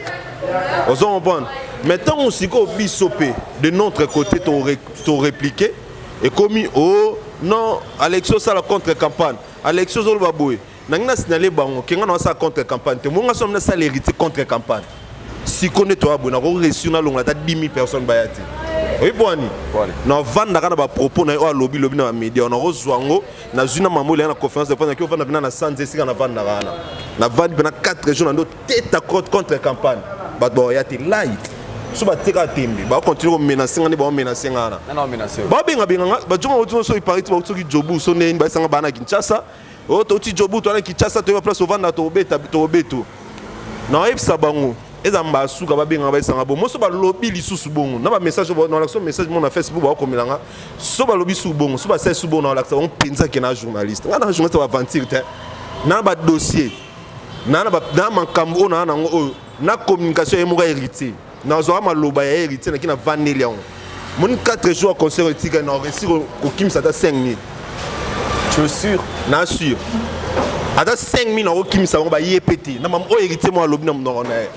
Ozo comprendre? Mais ntango sikoyo biso mpe de notre côté to répliquer ekomi o oh, non Alexis osala contre campagne Alexis ozoloba boye nangi na signale bango ke nga na osala contre campagne te monga so nasala héritier contre campagne siko nde toya boye nako réussir nalongola ata 10 000 personnes baya te oyebi mpo wani navandaka na bapropos na ye oyo alobi lobi na bamedia nakozwa yango nazwi na mama oyo na conférence de presse naki ovanda mpena na sanza esika navandaka wana navandi mpena 4 jours nando teta contre campagne bato baoya te light so batika tembe bakontinue komenase nga nde baomenase nga wana babengabenga nga bajonga otina so ipari ti bauti soki jobu so ndeni bayesanga baa na kinshasa oyo touti jobu toana kinshasa toyeba place ovanda tokobeta tokobeto naoyebisa bango eza mbala suka babengaka bayesanga bongo so balobi lisusu bongo na bamessage nalakisa message mo na facebook bakokomela nga so balobi susu bongo so basali susu bongo nalakisa bango mpenza ke na journaliste nga na journaliste baventure te na badossier na na makambo oyo naa nango oyo na communication ye moko héritier nazwaka maloba ya héritier naki navandeli yango moni 4 jours ya concert etikali na réussir kokimisa ata 5000. Tu es sûr? Na sûr ata 5000 nakokimisa bango baye pe te na mama oyo héritier moko alobi na monoko na ye.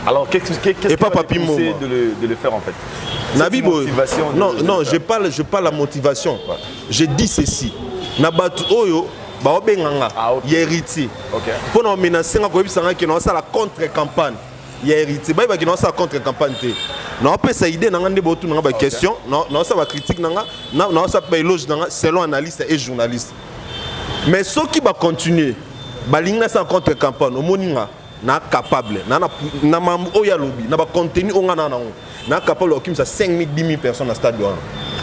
Alors, qu'est-ce qu qu qui va te pousser de le faire en fait? Nabi motivation. Non, non, je parle la motivation. Ouais. Je dis ceci. Na batu oyo baobenga nga ah, okay. ya héritier. Okay. Mpo na omenace nga koyebisa nga ke naosala contre campagne ya héritier. Bayebaki naosala contre campagne te. Naopesa idée na nga nde botuna nga ba question, naosala ba critique na nga, naosala ba éloge na nga selon analyste et journaliste. Mais soki ba continuer balingi nasala contre campagne omoni nga na capable na na mambo oyo alobi na ba contenu oyo nga na nango na capable okimisa 5000 10000 personnes na stade wana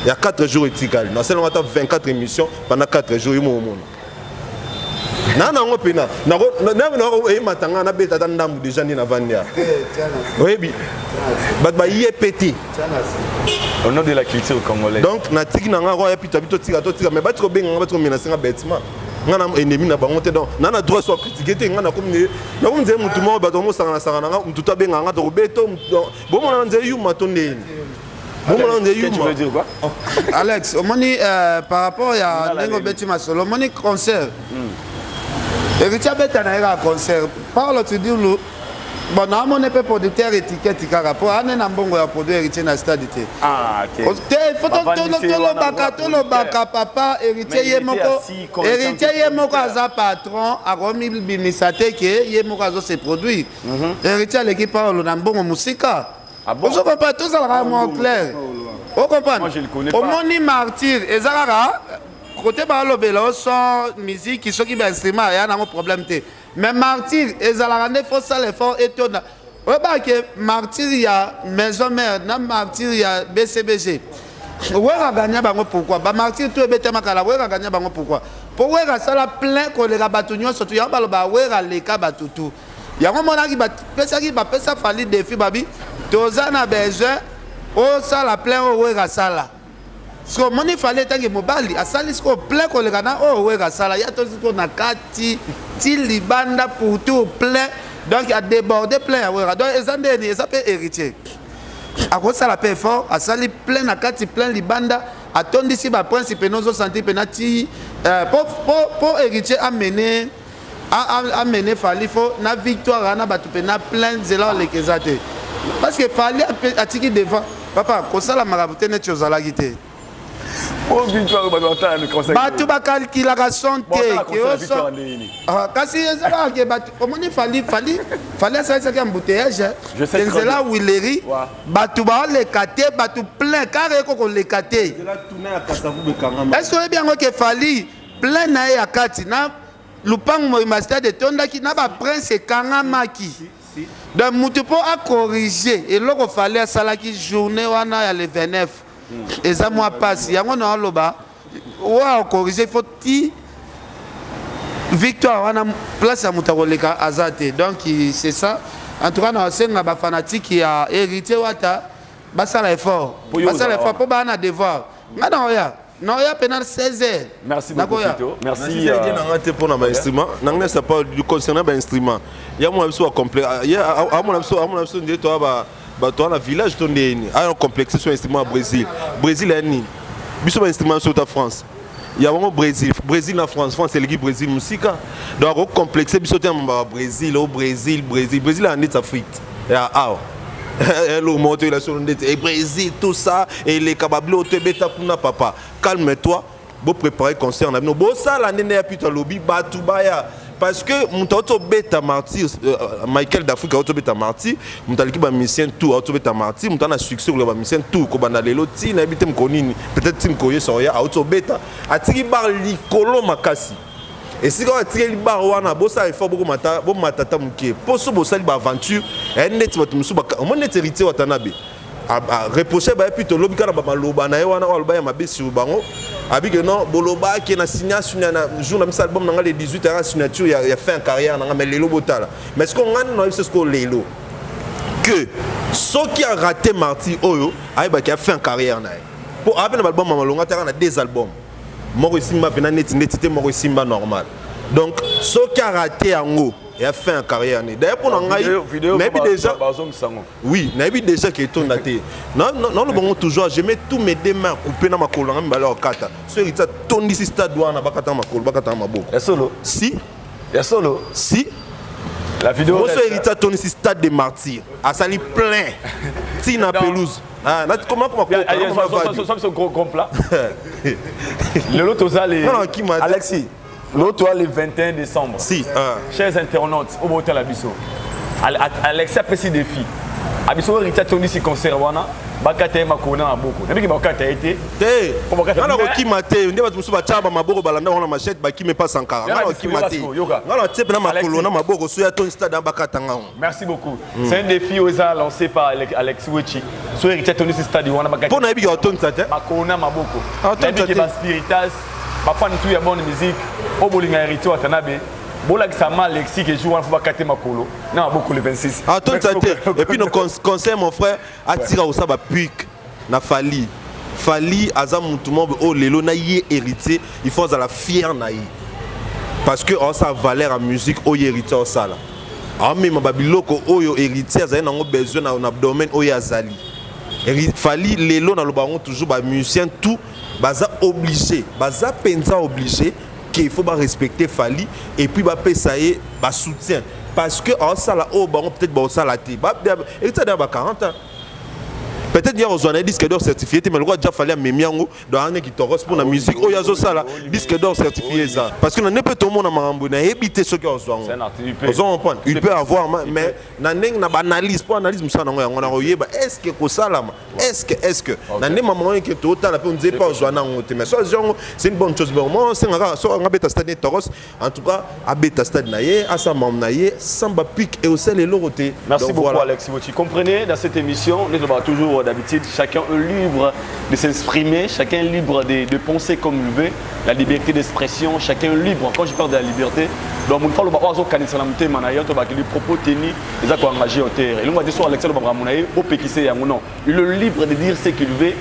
ya 4 jours etikali nasalango ata 24 émissions pendant 4 jours yo momona na nango mpena eyemata nga nabeta ata ndambu deja nde navandi ya oyebi bato baye pe te au nom de la culture congolaise. Donc natiki na nga roya pita bito tika to tika mais bati kobenga nga bati komenacer nga bêtement nga na ennemi na bango te donc na na droit soit critiquer te nga nakomi nakomi nzele mutu moko bato bamosangana sangana nga mutu to abenga nga tokobeto bomona na nzele yuma to ndeni bomona nzele yuma. Alex omoni par rapport ya ndenge obeti masolo omoni concert héritier abeta na ye kaka concert Paulo Tudilu. Bon, naamoni mpe producteur étiquette kaka mpo ane na mbongo ya produit héritier na stade te. Ah, okay. Te faut tolobaka tolobaka papa héritier ye moko héritier ye moko aza patron akomibimisa te ke ye moko azo se produire. Héritier aleki Paulo na mbongo mosika. Ah bon? Ozo comprendre tozalaka mwa clair. O comprendre? Omoni martyr eza kaka côté balobela o son musique soki ba instrument ya nango problème te. Mais martyr ezalaka nde faut sala effort etonda. Oyebaka ke martyr ya maison mère na martyr ya BCBG Wera gagna bango pourquoi? Ba martyr tout ebetama kala Wera gagna bango pourquoi? Po Wera asala plein koleka bato nyonso tu yango baloba Wera aleka bato tout. Yango monaki bapesaki bapesa Fally défi babi toza na besoin osala plein oyo Wera asala. Sikoyo omoni Fally etange mobali asali sikoyo plein koleka na oyo Wera asala ya tozi sikoyo na kati ti libanda pour tout plein donc a débordé plein ya Wera donc eza ndeni eza pe héritier akosala pe effort asali plein na kati plein libanda atondisi ba prince pena ozo sentir pena ti po po po héritier amene amene Fally fo na victoire wana bato pena plein nzela oleka eza te parce que Fally atiki devant papa kosala makambo te neti ozalaki te bato bakalkulaka son te kasi eza kaka ke bato omoni Fally Fally Fally asalisaki embouteillage ke nzela wileri bato baoleka te bato plein kare eko koleka te est ce que oyebi yango ke Fally plein na ye ya kati na lupangu mobimba stade etondaki na ba prince ekangamaki donc mutu mpo acorrige eloko Fally asalaki journée wana ya le 29 eza mwa pasi yango na oloba oyo acorrige il faut ti victoire wana place ya moto akoleka aza te donc c'est ça. En tout cas na osenga ba fanatique ya héritier Wata. Basala effort. Basala effort po ba na devoir. Nga na oya. Na oya pena 16 heures. Merci beaucoup Tito. Merci. Euh, na nga te pona ba instrument. Na nga ça pas du concernant ba instrument. Ya mona biso ba complet. Ya amona biso amona biso nde to ba bato wana village to nde nini aya complexe so instrument ya Brésil. Brésil ya nini? Biso ba instrument so ta France. Ya bango Brésil, Brésil na France, France eleki Brésil musika. Donc ako complexe biso te ba Brésil, au Brésil, Brésil, Brésil ya ndeti Afrique. Ya awa. eloko moko toyela solo ndeti e Brésil tout ça eleka babilo to ebeta kuna papa. Calme-toi. Bo préparer concert na bino. Bosala ndenge ya Pito alobi batu baya parce que moto auto beta martyr euh, Michael d'Afrique auto beta martyr moto aliki ba musicien tout auto beta martyr moto ana succès koleka ba musicien tout kobanda lelo ti nayebi te moko nini peut-être ti moko yesu oya auto beta atiki bar likolo makasi esika oyo atikeli bar wana bosala effort bokomata bomata ata moke mpo so bosali baaventure eh, neti bato mosusu omoni neti héritier watanabe reproche baye puis tolobi kaka na bamaloba na ye wana oyo aloba ya mabe sur bango abike non bolobaki na signa na jour na misa album na nga le 18 yaka signature ya, ya fin ya carrière na nga mais lelo botala mais sikoyo ngai nano nayebisa sikoyo lelo que soki arate marti oyo ayebaki ya fin ya carrière na ye mpo ape na baalbum ya malonga te aka na deux albums moko esimba mpena neti neti te moko esimba normal donc soki arate yango ya fin ya carrière ne d'ailleurs mpo na ngai nayebi déjà oui nayebi déjà ke etonda te naoloba bango toujours je mets tous mes deux mains coupe na makolo nanga mibale akata so héritier atondisi stade wana bakata makolo bakata maboko ya solo si ya solo si la vidéo moso héritier atondisi stade de martyr asali plein ntina pelouse Ah, comment comment comment gros plat lelo tozali Alexis L'autre le 21 décembre. Si. Uh. Chers internautes, au Botala Biso. Alexis apesi défi. Abiso Rita Tony si concert wana bakata ye makolo na maboko nabiki bakata ye te te nga nakokima te nde bato mosusu batya bamaboko balanda bango na machete bakima epa sankara nga nakokima te nga natie mpe na makolo na maboko soki atoni stade ya bakata nga merci beaucoup mm. c'est un défi oyo eza lancé par alex wechi so héritier atondisi stade wana mpo nayebiki atondisa te makolo na maboko nayebiki baspiritas bafani tout ya bonne musique oyo bolinga héritier watanabe bolakisa ma alexis ke jour wana fo bakate makolo na maboko le 26 atondisa te et puis nos conseil mon frère atika kosala bapique na fali fali aza mutu moko oyo lelo na ye héritier il faut azala fier na ye parce que aosala valeur ya musique oyo héritier aosala aomema babiloko oyo héritier azali nango besoin na, na domaine oyo azali fali lelo naloba yango toujours bamusicien tout baza obligé baza mpenza obligé qu'il faut barespecter fali et puis bapesa ye basoutien parce que aosala oyo bango peut-être baosala te héritier adaya ba 40 ans peut-être ya kozwa na ye disque d'or certifié te mais lokola ja fali amemi yango donc ane kitoros mpo na musique oyo azosala disque d'or certifié eza parce que na nde mpe tomona makambo nayebi te soki azwa yango ozo comprendre il peut avoir mais na ndenge na baanalyse mpo analyse mosala nango yango nakoyeba est ce que kosalama est ce que est ce que na nde mama oyo ke totala mpe nze mpe ozwa nango te mais so azwi yango c'est une bonne chose bon moi osenga kaka so anga beta stade toros en tout cas abeta stade na ye asala makambo na ye sans bapic e osala eloko te merci Donc, beaucoup voilà. Alex Mochi comprenez dans cette émission nous avons toujours d'habitude chacun est libre de s'exprimer chacun est libre de, de penser comme il veut la liberté d'expression chacun est libre quand je parle de la liberté donc moto aloba oyo azokanisa na motema na ye to bakili propos teni eza koengage yo te elongo ate so alex alobaka makambo na ye bopekise yango non il est libre de dire ce qu'il veut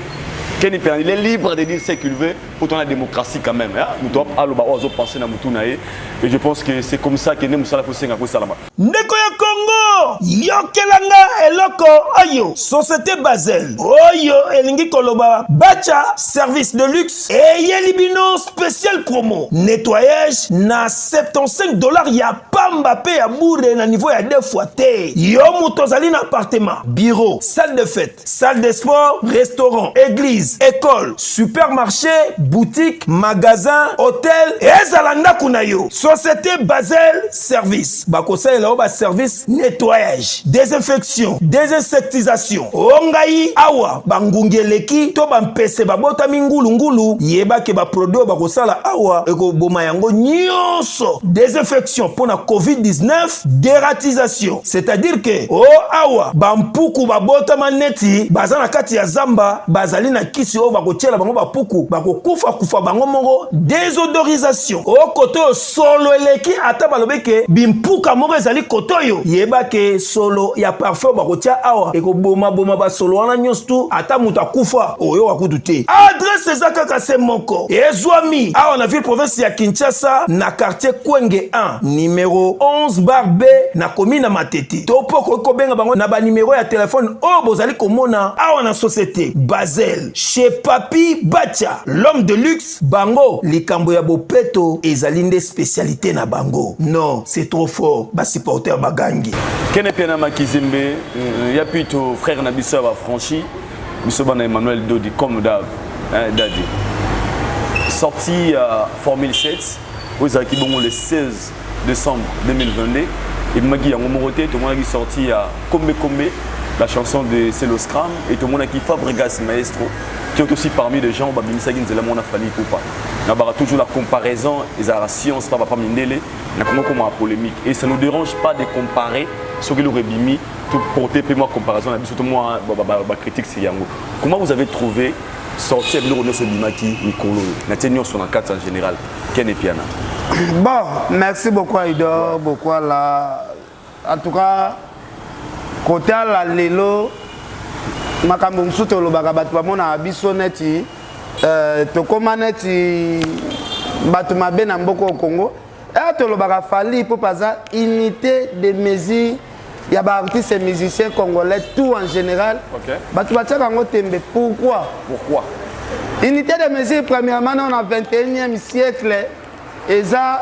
Kenny Perrin, il est libre de dire ce qu'il veut pour la démocratie quand même. Hein? Moto aloba oyo azopense na motu na ye et je pense que c'est comme ça que nde mosala kosenga kosalama. Ndeko ya Congo, yokela nga eloko oyo. Société Basel oyo elingi koloba Bacha service de luxe eyeli bino spécial promo nettoyage na 75 dollars ya pamba pe ya bure na niveau ya deux fois te. Yo moto ozali na appartement, bureau, salle de fête, salle de sport, restaurant, église, école, supermarché, boutique, magasin, hôtel, ezala ndako na yo. Société Basel Service bakosalela yo ba service nettoyage, désinfection, désinsectisation. O ngai awa bangungi eleki to bampese babotami ngulungulu, yeba ke ba produit oyo bakosala awa ekoboma yango nyonso. Désinfection mpo na COVID-19, dératisation, c'est-à-dire que o awa bampuku babotama neti baza na kati ya zamba, bazali na kisi oyo bakotiela bango bapuku bakokufa. Bakokufa kufa bango moko. Desodorisation o kote oyo solo eleki ata balobi ke bimpuka moko ezali kote oyo, yeba ke solo ya parfum bakotia awa ekoboma boma basolo wana nyonso tu, ata moto akufa oyoka kutu te. Adresse eza kaka se moko, ezwami awa na ville province ya Kinshasa na quartier Kwenge 1 numero 11 bar B na commune ya Matete, to mpe okoki kobenga bango na ba numero ya telefone oyo bozali komona awa na societe Basel chez Papy Bacha l'homme de luxe. Bango likambo ya bopeto ezali nde specialite na bango. Non, c'est trop fort, ba supporters bagangi. Kene Piana Makizembe, ya plutôt frère na biso ya ba franchi, biso bana Emmanuel Dodi comme d'hab, hein, Daddy. Sorti euh, Formule 7, oyo ezalaki bongo le 16 décembre 2022, ebimaki yango moko te, tomonaki sorti ya Kombe Kombe, la chanson de Celo Scram, et tomonaki Fabregas Maestro, qui est aussi parmi les gens babimisaki nzela mona Fally Ipupa. Na bara toujours la comparaison ezalaka science pa papa mindele na kongo koma polémique et ça nous dérange pas de comparer soki eloko ebimi to porter pe mwa comparaison na biso to mwa ba critique c'est yango. Comment vous avez trouvé sortie ya biloko nyonso ebimaki mikolo oyo na tie nyonso na kati en général Ken Epiana? Bon, merci beaucoup Aidor, beaucoup la En tout cas, kotala lelo makambo mosusu tolobaka bato bamonaka biso neti euh, tokóma neti bato mabe na mboka oyo Congo. Eh, tolobaka Fally Ipupa aza unité de mesure ya baartiste et musicien congolais tout en général. Okay. Bato batiaka yango tembe. Pourquoi? Pourquoi? Unité de mesure premièrement na 21e siècle eza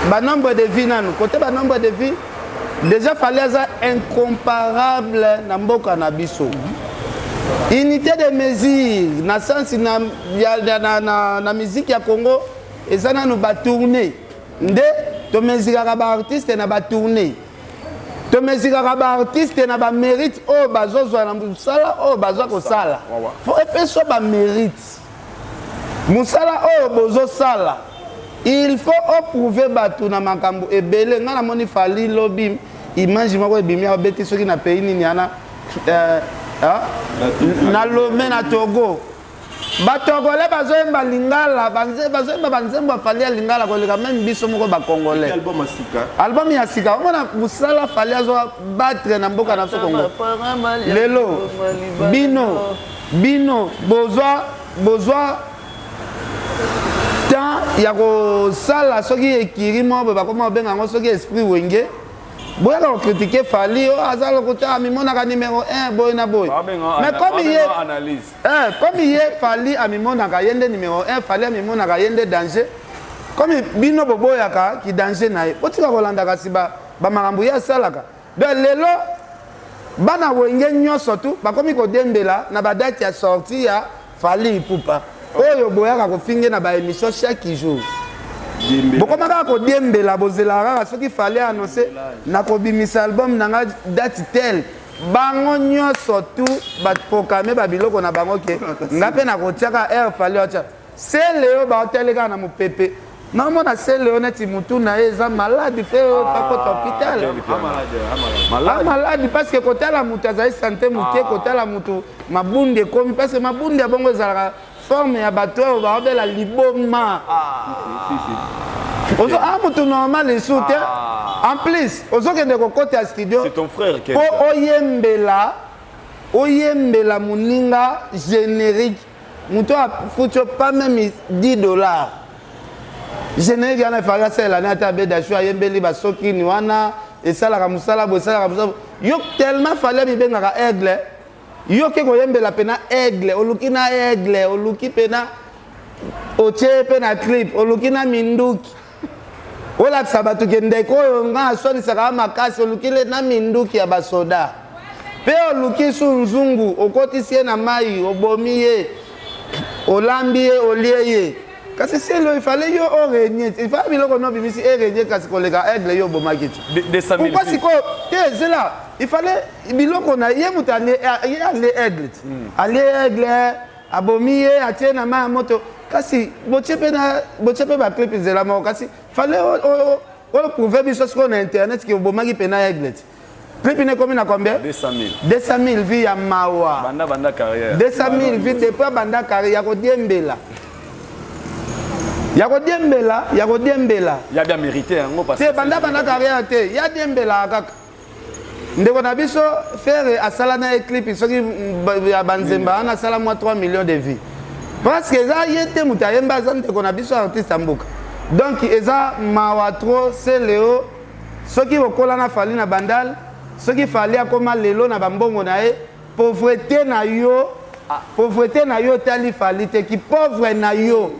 ba nombre de vie nanu kote ba nombre de vie déjà Fally aza incomparable na mboka na biso. Unité de mesure na sens na, ya, na, na, na musique ya Congo eza nanu ba tournée nde tomezikaka ba artiste na ba tournée, tomezikaka ba artiste na ba mérite oyo bazozwa na mosala oyo bazwa kosala. Fo epeswa ba mérite mosala oyo bozosala, il faut oprouve bato na makambo ebele. Ngai namoni Fally lobi image moko ebimi, abeti soki na pays nini wana, euh, ah? Na Lome na Togo, batogolais bazoyemba lingala, bazoyemba banzembo ya Fally ya lingala koleka même biso moko bacongolais. Album ya sika, omona mosala Fally azwa battre na mboka na biso Congo lelo. Bino bino bozwa bozwa temps ya kosala soki ekiri moko boye, bakoma kobenga yango soki esprit wenge, boyaka kokritike Fally oyo aza lokuta, amimonaka numéro 1 boye na boye. Mais comme ye eh, comme ye Fally amimonaka ye nde numéro 1, Fally amimonaka ye nde danger, comme bino boboyaka ki danger na ye, botika kolanda kasi bamakambo ye asalaka. Donc lelo bana wenge nyonso tu bakomi kodembela na badate ya sortie ya Fally Ipupa oyo boyaka kofinge na baémission chaque jour. Bokoma kaka kodiembela, bozelaka kaka soki Fally annonce nakobimisa album na nga date telle, bango nyonso tu baproclame babiloko na bango ke nga mpe nakotiaka air Fally otya sele oyo baotali kaka na mopepe. Naomona sele oyo neti mutu na ye eza malade fe oyo fakota hôpital malade, parce que kotala motu azali sante moke, kotala motu mabundi ekomi, parce que mabundi ya bongo ezalaka forme ya bato oyo baobela liboma. Ozo a motu normal esu te. En plus ozokende kokota ya studio mpo oyembela oyembela moninga générique, moto afuti yo pas même 10 $. Générique wana efalaki asalela ne ata abedashu ayembeli basokini wana esalaka mosala boye, esalaka mosala. Yo tellement Fally amibengaka aigle, yo ke koyembela mpena aigle, oluki na aigle, oluki mpena otie mpe na clip, oluki na minduki olakisa bato ke ndeko oyo nga aswanisaka makasi, oluki na minduki ya basoda mpe oluki su nzungu, okotisi ye na mai, obomi ye, olambi ye, olie ye. Kasi selo ifale yo orenie, ifale biloko no obimisi erenie, kasi koleka aigle yo obomaki ti. Pourquoi sikoyo te zela ifale biloko na ye moto ye alie aigle ti, alie aigle, abomi ye, atie na mai ya moto, kasi botie mpe na botie mpe baclip nzela moko, kasi fale oprouve biso sikoyo na internet ke obomaki mpe na aigle ti. Clip ine ekomi na combien? 200 000. 200 000 vues ya mawa. Banda banda carrière. 200 000 vues depuis banda carrière ya kodiembela. Ya kodiembela, ya kodiembela. Ya bien mérité yango parce que. Te banda banda carrière te, ya diembela kaka. Ndeko na biso Ferre asala na ye clip soki ya banzemba wana asala mwa 3 millions de vues. Parce que eza ye te moto ayemba aza ndeko na biso artiste ya mboka. Donc eza mawa trop Celeo soki okola na Fally na Bandal soki Fally akoma lelo na bambongo na ye pauvreté na yo pauvreté na yo etali Fally te ki pauvre na yo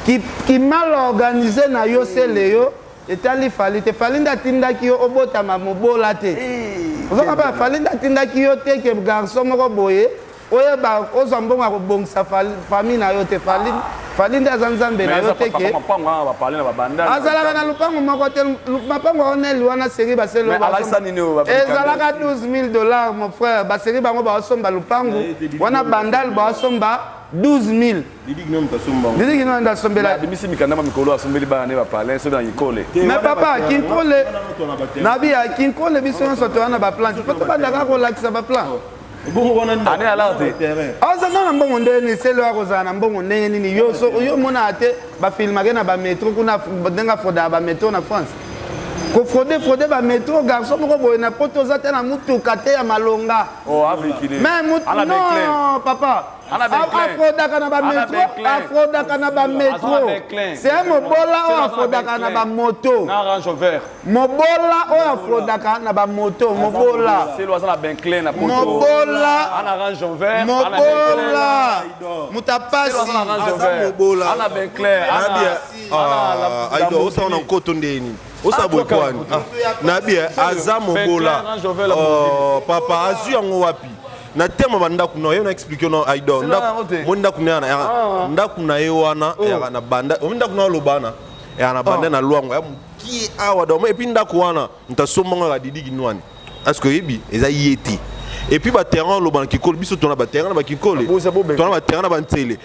ki, ki mal organisé na yo Celeo Etali Fally te. Fally nde atindaki yo obotama mobola te. Ozo comprendre? Fally nde atindaki yo te ke garçon moko boye oyeba ozwa mbongo ya kobongisa famille na yo te. Fally Fally nde aza nzambe na yo te ke azalaka na lupango moko te. Mapango ya Onel wana seri baseli ezalaka 12000 dollars mon frère. Baseri bango baosomba lupango wana bandal baosomba 12000. Didi Kino moto asomba yango. Didi Kino nde asombela. Abimisi mikanda ma mikolo asombeli bana ne ba palin soki na Kinkole. Mais papa Kinkole na biya Kinkole biso nyonso toya na ba plan. Faut tobanda kaka kolakisa ba plan. Bongo wana Ane ala te. Aza na mbongo ndenge nini selo akozala na mbongo ndenge nini yo so yo mona te ba filmake na ba metro kuna ndenge afrodaka ba metro na France. Ko frauder frauder ba metro garçon moko boye na poto oza te na mutuka te ya malonga. Oh, avikile. Mais non papa afrodaka na bametro afrodaka na bametro c'est un mobola oyo afrodaka na bamoto mobola oyo afrodaka na bamoto mobola mobola mobola moto apasi aido osala na nkoto ndeni osala boye kwani nabi aza mobola oh, papa azwi yango wapi na terme ba ndako na yo na expliquer no aidor mo ndako na ye ah. ndako na ye wana oh. eyaka na banda omi ndako na oloba wana eyaka na banda ah. na lwango ya mokie awa donc et puis ndako wana moto asombango ya didi kinwani est-ce que oyebi eza ye te et puis baterrain oloba na kikolo biso tona baterrain na bakikole tona baterrain na bantsele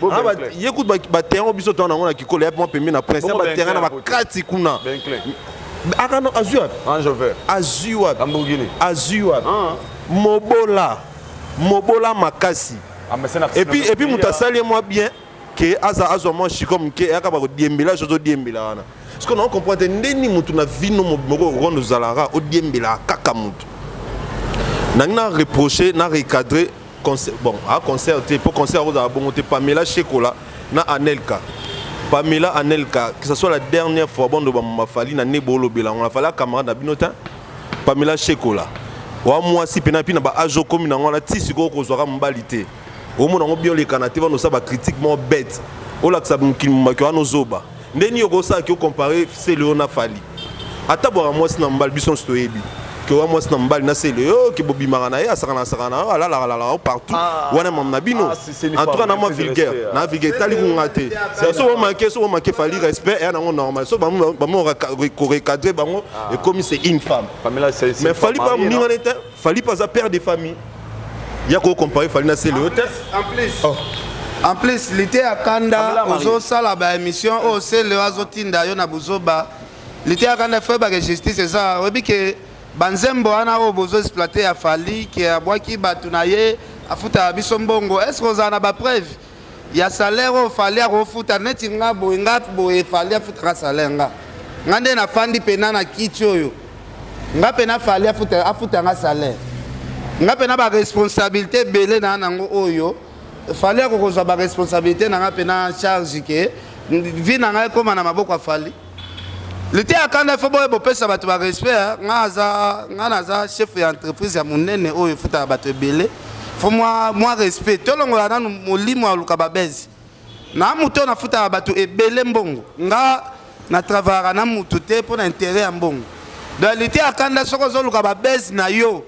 ye kutu baterrain biso tona yango na kikole ya mwa pembe na prince ya baterrain na bakati kuna akana azwi wapi azwi wapi azwi wapi ah. Mobola mobola makasi ah, et puis et puis moto asali ye mwa bien ke aza azwa mwa chiko moke eyaka bakodiembela soki odiembela wana parce que na comprendre te ndeni moto na vino moko ronde ozalaka odiembelaka kaka moto nangi na reproche na recadre concert bon a concert te mpo concert akozala bongo te pamela shekola na anelka pamela anelka que ce soit la dernière fois bondo bamafali na nde bolobela yango nafali a camarade na bino te Pamela Shekola wa mwasi pena pi na ba age okomi nango wana ti sikoyo okozwaka mobali te omona yango bien olekana te wana osala ba critique moko bete olakisa mokili momaki wana ozoba nde nini okosala ki ocompare sele na fali ata bwaka mwasi na mobali biso nyonso toyebi ke wa mwasi na mobali na sele yo ke bobimaka na ye asakana asakana na yo alalaka lalaka yo partout ah. wana mama na bino ah, en tout cas na mwa vulgaire na vulgaire etali kunga te so bomake so bomake fali respect eya nango normal so bamo korecadre bango ah. ekomi c'est une femme mais fali pa moninga ne te fali pa aza père de famille ya kocompare fali na sele yo te en plus oh. en plus lite ya kanda ozosala baémission oyo sele azotinda yo na buzoba lite ya kanda fo oyebake justice eza oyebi ke banzembo wana oyo bozo exploite ya fali ke abwaki bato na ye afutaka biso mbongo est ce que ozala na bapreuve ya salaire oyo fali akofuta neti nga boye nga boye fali afutaka salaire nga nga nde nafandi pena na kiti oyo nga pena fali afuta, afuta nga salaire nga pena baresponsabilité ebele na nango oyo fali akokozwa baresponsabilité na nga pena charge ke vie na ngai ekóma na maboko ya fali liteya kanda fo boye bopesa bato ba respect nga aza nga naza chef ya entreprise ya monene oyo efutaka bato ebele fo mwa mwa respect tolongola nanu molimo ya luka babezi na moto oyo nafutaka bato ebele mbongo nga na travaillaka na motu te mpo na interet ya mbongo donc liteya kanda soki ozoluka babezi na yo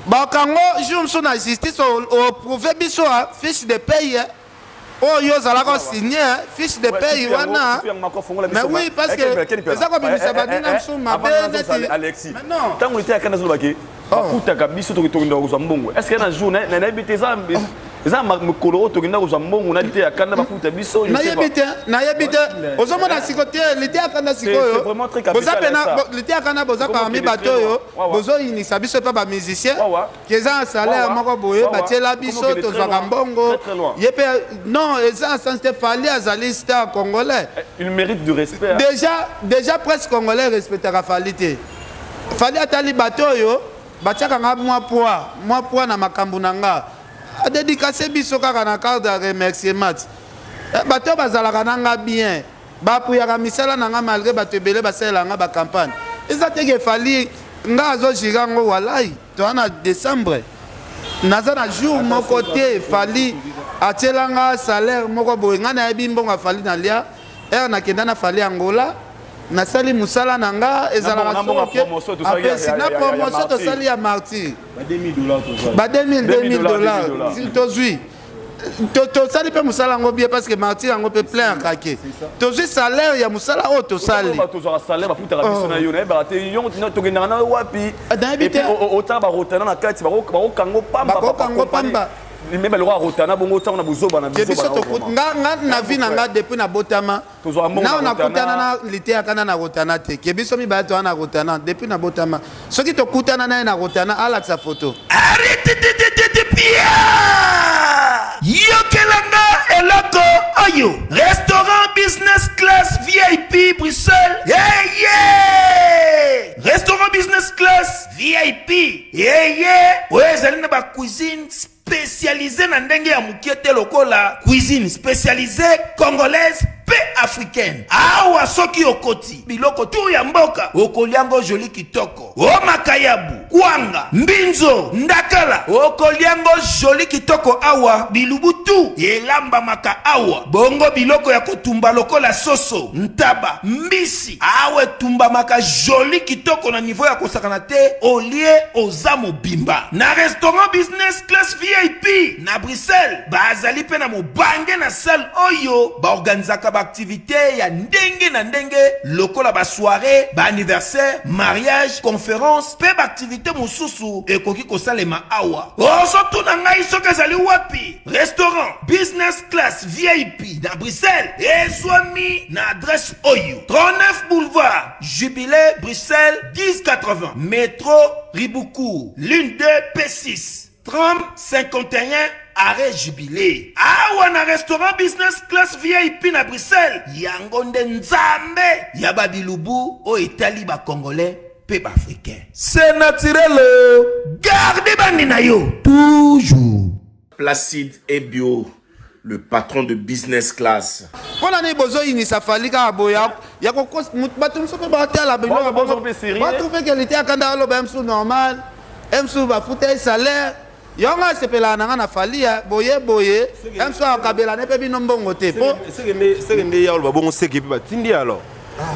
bakango jour mosusu na justice oprouve biso fiche de paye oyo yo ozalaka osigne fiche de paye wana mais oui parce que eza kobimisa baninga mosusu mabe neti ntango liteya kanda azolobaki bafutaka biso tokendaka kozwa mbongo est ce que na jour nayebi te eza Eza mokolo oyo tokenda kozwa mbongo na liteya kanda bafuta biso. Nayebi te, nayebi te. Ozomona siko te liteya kanda sikoyo. Boza pena liteya kanda boza parmi bato oyo bozoyinisa biso epa ba musicien ke eza na salaire moko boye batiela biso tozwaka mbongo ye mpe non eza na sens te. Fally azali star congolais. Il mérite du respect. Déjà déjà presse congolais respectaka Fally te. Fally atali bato oyo batiaka nga mwa poids mwa poids na makambo na nga adédicace biso kaka na carte ya remerciement. Bato oyo bazalaka na nga bien, bapuyaka misala na nga malgré bato ebele basalela nga bacampagne. Eza teke Fally nga azogérer yango. Walai, toza na décembre, naza na jour moko te Fally atiela nga salaire moko boye. Nga nayebi mbongo ya Fally nalia ere nakenda na Fally Angola, nasali mosala na nga, ezalaka apesi na promotion tosali ya Martyr ba 2000 2000 dollars tozwi, tosali mpe mosala yango bien parce que Martyr yango mpe plein ya kake, tozwi salaire ya mosala oyo tosali. Tozwaka salaire, bafutaka biso na yo, nayebaka te yo tokendaka na yo wapi. Nayebi te. Otala barotana na kati, bakokango pamba. Bakokango pamba. Me baloko ya rotana bongo ntango na buzoba na biso nga na vie na nga depuis nabotama nao nakutana na liteya kanda na rotana te. Ke biso mibale toza na rotana depuis nabotama. Soki tokutana na ye na rotana, alakisa foto. Yokelanga eloko oyo: restaurant Business Class VIP Bruxelles yeye, restaurant Business Class VIP yeye oyo ezali na bacuisine spécialisé na ndenge ya mokie te, lokola cuisine spécialisée congolaise mpe africaine. Awa soki okoti, biloko tu ya mboka okoliango joli kitoko, o makayabu, kwanga, mbinzo, ndakala, okoliango joli kitoko. Awa bilubu tu elambamaka awa, bongo biloko ya kotumba lokola soso, ntaba, mbisi, awa etumbamaka joli kitoko na niveau ya kosakana te. Olie, oza mobimba na restaurant Business Class VIP na Bruxelles. Bazali mpe na mobange na salle oyo baorganizaka baactivité ya ndenge na ndenge lokola basoirée, baanniversaire, mariage, conférence mpe baactivité mosusu ekoki kosalema awa. Ozotuna ngai soki ezali wapi? Restaurant Business Class VIP na Bruxelles ezwami na adresse oyo: 39 boulevard Jubilé, Bruxelles 1080, métro Ribaucourt, ligne 2 P6, tram 51, arrêt Jubilé. Awa na restaurant Business Class VIP na Bruxelles, yango nde nzambe ya babilubu oyo etali bacongolais mpe baafricain. C'est naturel, garde bandi na yo toujours. Placide Ebio, le patron de Business Class. Mpo na nini bozoyinisa Fally kaka boye ya bato mosusu mpe batala batrouve ke liteya kanda aloba mosusu normal, mosusu bafuta ye salaire yango asepelaka na nga na Fally ya boye boye, mosusu akabela ne mpe bino mbongo te po Seke nde ya oloba bongo, seke mpe batindi alors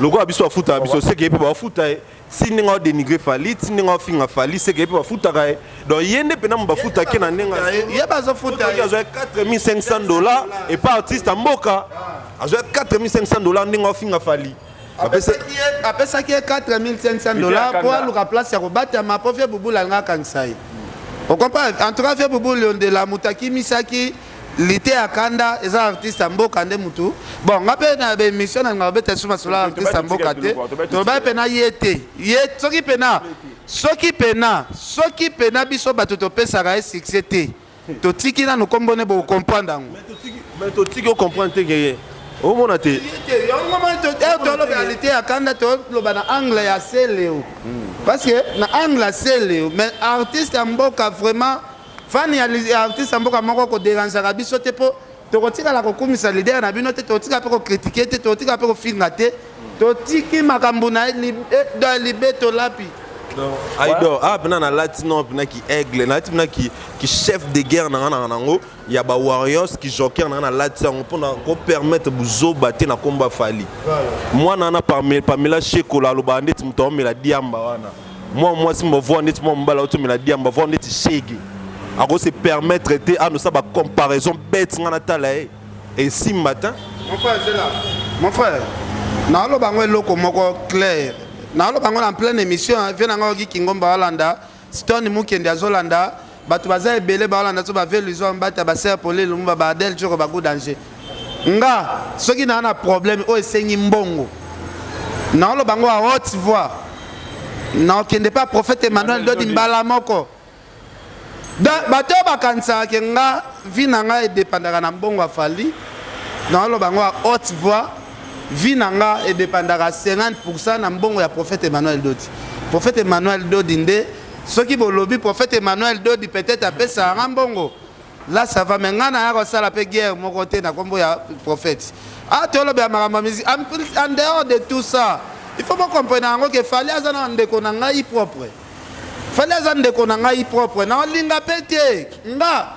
lokola biso bafutaka biso, seke mpe bafuta ye. Si ndenge aodénigre Fally, ti ndenge aofinga Fally, seke mpe bafutaka ye. Donc ye nde mpena mo bafutaki na ndenge ye bazofuta. Azwa 4500 $ epa artiste ya mboka, azwa 4500 $ ndenge aofinga Fally. Apesaki ye 4500 $ mpo aluka place ya kobatama, mpo vieux Bubula alinga akangisa ye. Ocomprendre? En tout cas, vieux Bubula Yondela, moto akimisaki lite ya kanda eza artiste ya mboka nde mutu. Bon, nga mpe na baémission na nga babeta su masolo ya artiste ya mboka te. Tolobaki mpe na ye te. Ye soki pena biso bato topesaka ye succès te, totiki nanu nkombo ne, bokocomprendre yango. Mais totiki, ocomprendre te ke ye omona te. Toloba lite ya kanda, toloba na angle ya Celeo, parce que na angle ya Celeo. Mais artiste ya mboka, vraiment fan ya artiste ya mboka moko kodérangeaka biso te, mpo tokotikala kokumisa leader na bino te, tokotikala mpe kocritiquer te, tokotikala mpe kofinga te. Totiki makambo na libe tolapi. Aidor awa mpena nalati no mpena ki aigle, nalati mpena ki chef de guerre na nga na nango ya bawarriors, ki joker na nga, nalati yango mpona kopermettre buzoba te na kombo ya Fally. Mwana wana Pamela Shekola alobaka ndeti moto aomela diamba wana, mwa mwasi mavoi ndeti mwa mobali aotomela diamba, voi ndeti shege, akose permettre te anosa bacomparaison bete. Nga natala ye esimba te. Mon frère, c'est là. Mon frère, naoloba yango eloko moko clair, naoloba yango na pleine émission. Vieux na nga oki Kingomba alanda, Stone Mukende azolanda. Bato baza ebele baolanda so ba Velizwa Mbata, ba Sœur Pauline Lumumba, ba Adèle Djoko, ba Gout Danger. Nga soki naa na problème oyo esengi mbongo, naoloba yango à haute voix, naokende pa prophète Emmanuel Dodi mbala moko. Donc bato oyo bakanisaka ke nga vie na nga edependaka na mbongo ya Fally, naoloba yango à haute voix, vie na nga edependaka 50% na mbongo ya prophète Emmanuel Dodi. Prophète Emmanuel Dodi nde soki bolobi prophète Emmanuel Dodi peut-être apesaka nga mbongo, là ça va, mais nga naya kosala mpe guerre moko te na kombo ya prophète. Ah, tolobela makambo ya musique. En plus, en dehors de tout ça, il faut bocomprendre yango ke Fally aza na ndeko na ngai propre. Fally aza ndeko na ngai propre, naolinga mpe te. Nga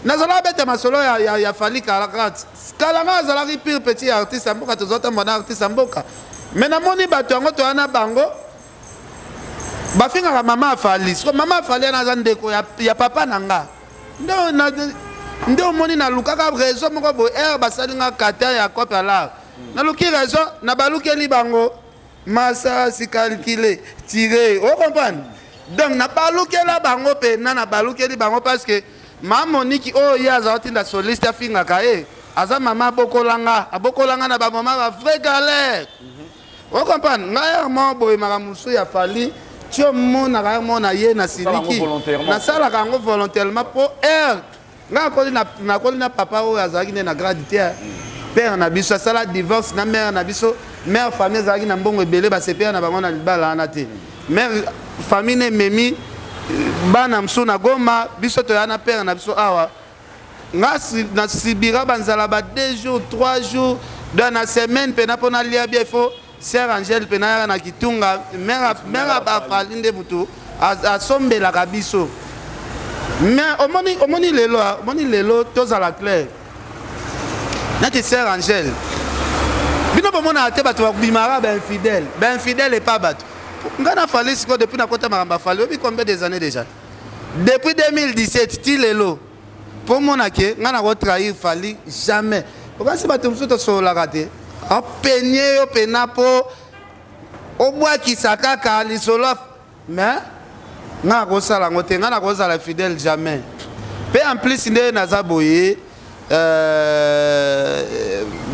nazalaka beta masolo ya Fally kalakat kala. Nga azalaki pire petit artiste ya mboka, tozotambola na artiste ya mboka, mais namoni bato yango toya na bango bafingaka mama Afali. Siko mama Afali wana aza ndeko ya papa na nga. Nde omoni nalukaka raison moko boye. Ere basali nga kata ya cope alar, naluki raison na balukeli bango masasi calcule tire, ocomprendre? Donc nabalukela bango mpena, nabalukeli bango parce que ma Moniki oyo ye azala tinda soliste afingaka ye, aza mama abokolanga, abokolanga na bamama ba vrai galère, ocomprendre? Ngai ere moko boye makambo mosusu ya Fally ti omonaka ere moko na ye na siliki, nasalaka yango volontairement mpo ere ngai nakoli na papa oyo azalaki nde na grade te. Père na biso asala divorce na mère na biso. Mère famille ezalaki na mbongo ebele, basepela na bango na libala wana te. Mère famille na ememi bana mosusu na Goma, biso toya na père na biso awa. Nga na sibira banzala ba 2 jours, 3 jours, donc na semaine mpena mpo nalia bien, il faut sœur Angèle mpe nayaka na kitunga. Mère afali nde motu asombelaka biso. Mais omoni lelo, omoni lelo, tozala clair, neti sœur Angèle, bino bomonaka te bato babimaka bainfidèle, bainfidèle epa bato. Ngai na Fally sikoyo, depuis nakota makambo afali, oyebi combien des années déjà? Depuis 2017 ti lelo. Mpo mona ke ngai nakotrahir Fally jamais. Okasi bato mosusu tosololaka te, apenye yo mpena mpo obwakisa kaka lisolo, mais ngai nakosala yango te. Ngai nakozala fidèle jamais. Mpe en plus nde naza boye,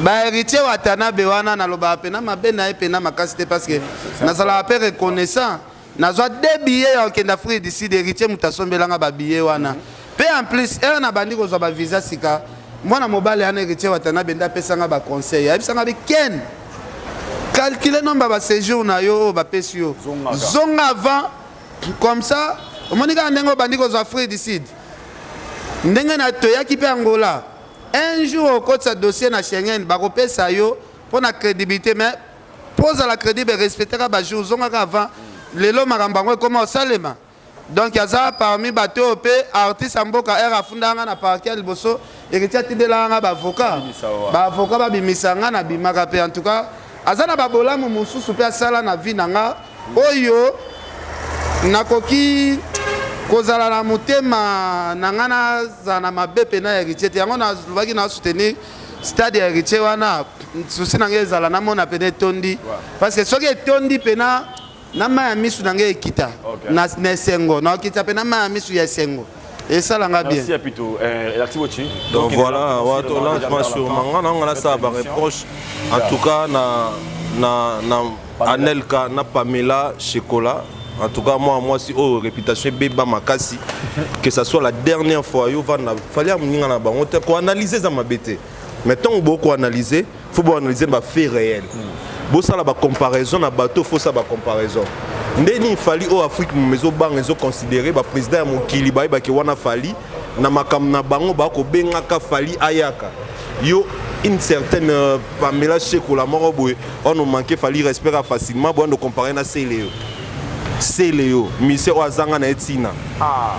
bahéritier Watanabe wana, nalobaka mpena mabe na ye mpena makasi te, parce que nazalaka mpe reconnaissant. Nazwa deux billets ya kokende Afrique du Sud, héritier moto asombelanga babillet wana. Mpe en plus, ere na bandi kozwa bavisa sika, mwana mobali wana héritier Watanabe nde apesanga baconseil, ayebisanga bi: "Ken, calcule nombre baséjour na yo oyo bapesi yo, zonga avant." Comme ça omoni kaka ndenge obandi kozwa Afrique du Sud, ndenge na toyaki mpe Angola. Un jour okotisa dossier na Schengen, bakopesa yo mpo na crédibilité, mais mpo ozala crédible, respectaka bajour, ozongaka avant. Lelo makambo yango ekoma osalema. Donc aza parmi bato oyo mpe artiste ya mboka. Ere afundaka nga na parquet ya liboso, héritier atindelaka nga baavocat, baavocat babimisa nga, nabimaka mpe. En tout cas aza na babolamu mosusu mpe asala na vie na nga oyo nakoki kozala na motema na nga nazala na mabe mpena ya héritier te. Yango nalobaki na soutenir stade ya héritier wana. Susi na ngai ezala namona pene etondi, parce que soki etondi mpena na mai ya misu na ngai ekita na esengo, nakokita mpe na mai ya misu ya esengo, esalanga bien. Merci plutôt. Alexis Bochi. Donc voilà, wato lancement sur manga na nga ça ba reproche en tout cas na Anelka na Pamela Chekola. En tout cas moi moi si oh réputation beba makasi, que ça soit la dernière fois yo va na fallait moninga na bango te ko analyser za mabete. Mais tant beaucoup analyser, faut bo analyser ba fait réel. Bosala ba comparaison na bateau, faut ça ba comparaison. Ndeni Fally oyo Afrique ezobanga, ezoconsidéré baprésident ya mokili bayebaki wana Fally na makambo na bango, bakobengaka Fally ayaka. Yo une certaine Pamela Shekola moko boye ono manqué Fally respect facilement boye, ando comparer na Sele yo, Sele yo mise oyo azanga na ye ntina,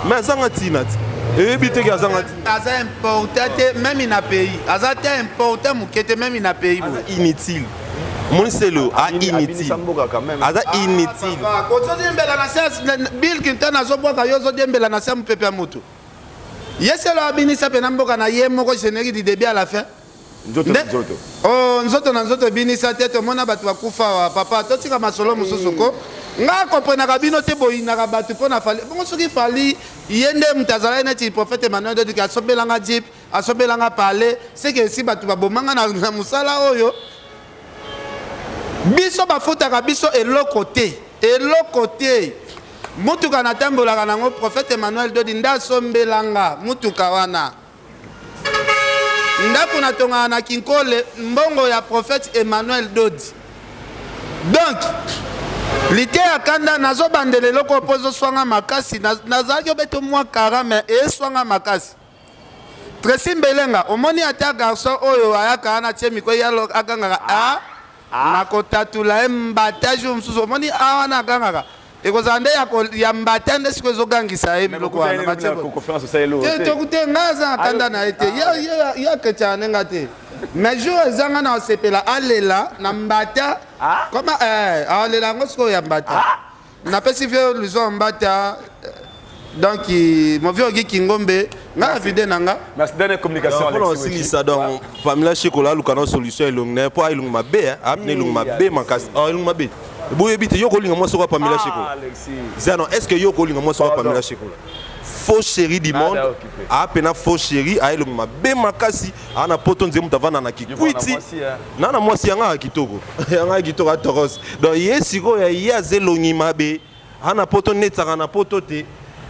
mais azanga ntina ti eyebi teke azanga ntina. Aza important te même na pays, aza te important moke te même na pays boye. Inutile, omoni Sele oyo a inutile, aza inutile. Ozodiembela na se, Bill Clinton azobwaka yo, ozodiembela na se mopepe ya motu. Ye Selo abinisa mpe na mboka na ye moko, générique du début à la fin. Nzoto na nzoto. Oh, nzoto na nzoto ebinisa te, tomona bato bakufa awa papa, totika masolo mosusu ko. Nga comprenaka bino te, boyinaka bato mpo na Fally. Bongo soki Fally ye nde moto azalaki neti prophète Emmanuel Dodiki asombelanga jeep, asombelanga palais, seke esi bato babomanga na, na mosala oyo. Biso bafutaka biso eloko te, eloko te. Mutuka natambolaka nango prophète Emmanuel Dodi nde asombelanga mutuka wana. Ndako natongaka na Kinkole, mbongo ya prophète Emmanuel Dodi. Donc, liteya kanda nazobandela eloko oyo mpo ezoswanga makasi. Nazalaki obeto mwa kara mais eswanga makasi. Tracy Mbelenga, omoni ata garçon oyo ayaka wana atie micro ye agangaka a ah. Nakotatula ye mbata jour mosusu omoni a wana agangaka ekozala nde ya mbata nde sikoyo ezogangisa ye biloko wana te ngai aza na kanda na ye te ye aketiaka nde nga te mais jour eza nga na osepela alela na mbata koma eh, alela yango sikoyo ya mbata napesi vieux Luison mbata donc mon vieux Ogi Kingombe nga na vide na nga. Merci dernière communication Alex. Osilisa donc Pamela Shekola aluka na solution elongi na ye mpo elongi mabe apna elongi mabe makasi elongi mabe boyebi te yo kolinga mwasi okoya Pamela Shekola zano est ce que yo kolinga mwasi okoya Pamela Shekola faux chéri du monde apena faux chéri aye elongi mabe makasi aa na poto nzee moto avanda na kikwiti na na mwasi yanga ya kitoko yanga ya kitoko atoros donc ye sikoyo ye aza elongi mabe ana poto neti na poto te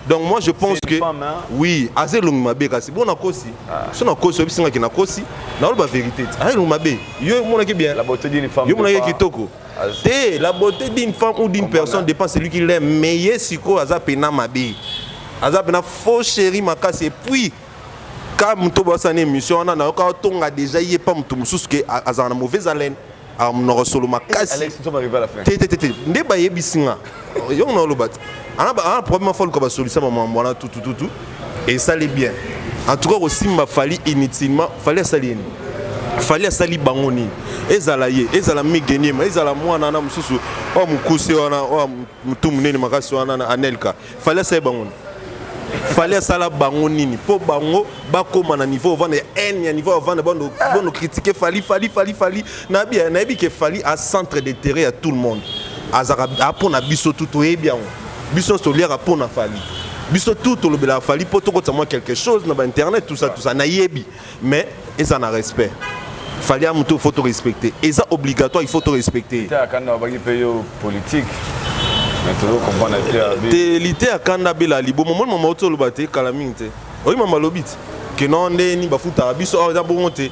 donc moi je pense que femme, hein? Oui aza elongi mabe kasi bo nakosi ah. So nakosi oyebisi ngaki nakosi naloba vérité te aza elongi mabe yo omonaki bien la beauté d'une femme yo omonaki kitoko te la beauté d'une femme ou d'une personne dépend celui qui l'aime mais ye sikoyo aza pena mabe aza pena faux chéri makasi et puis ka moto basala émission wana nayoka otonga déjà ye pa moto mosusu ke azala na mauvaise haleine amonoko solo makasi te te te nde bayebisi nga yongo na oloba te ana problème afa luka basolution bamambo wana tutututu esali bien en tout cas kosimba Fally inutilement. Fally asali ye nini? Fally asali bango nini? Ezala ye, ezala Migeniema, ezala mwana wana mosusu oyo mokuse wana oyo motu monene makasi wana na Anelka. Fally asali bango nini? Fally asala bango nini mpo bango bakóma na niveau ovanda ya haine ya niveau ovanda bando bono critiquer Fally Fally Fally Fally nayebi nayebi ke Fally a centre d'intérêt ya tout le monde azalaka mpo na biso tu toyebi yango biso nyonso toliaka mpo na Fally biso tout tolobelaka Fally mpo tokotisa mwa quelque chose na bainternet tout ça tout ça nayebi mais eza na respect Fally ya moto faut to respecter eza obligatoire il faut to respecter te akanda babaki mpe yo politique mais tozo comprendre te abi te lite ya kanda abela libomo moni mama oti oloba te kala mingi te oyi mama alobi te ke non ndeni bafutaka biso awa eza bongo te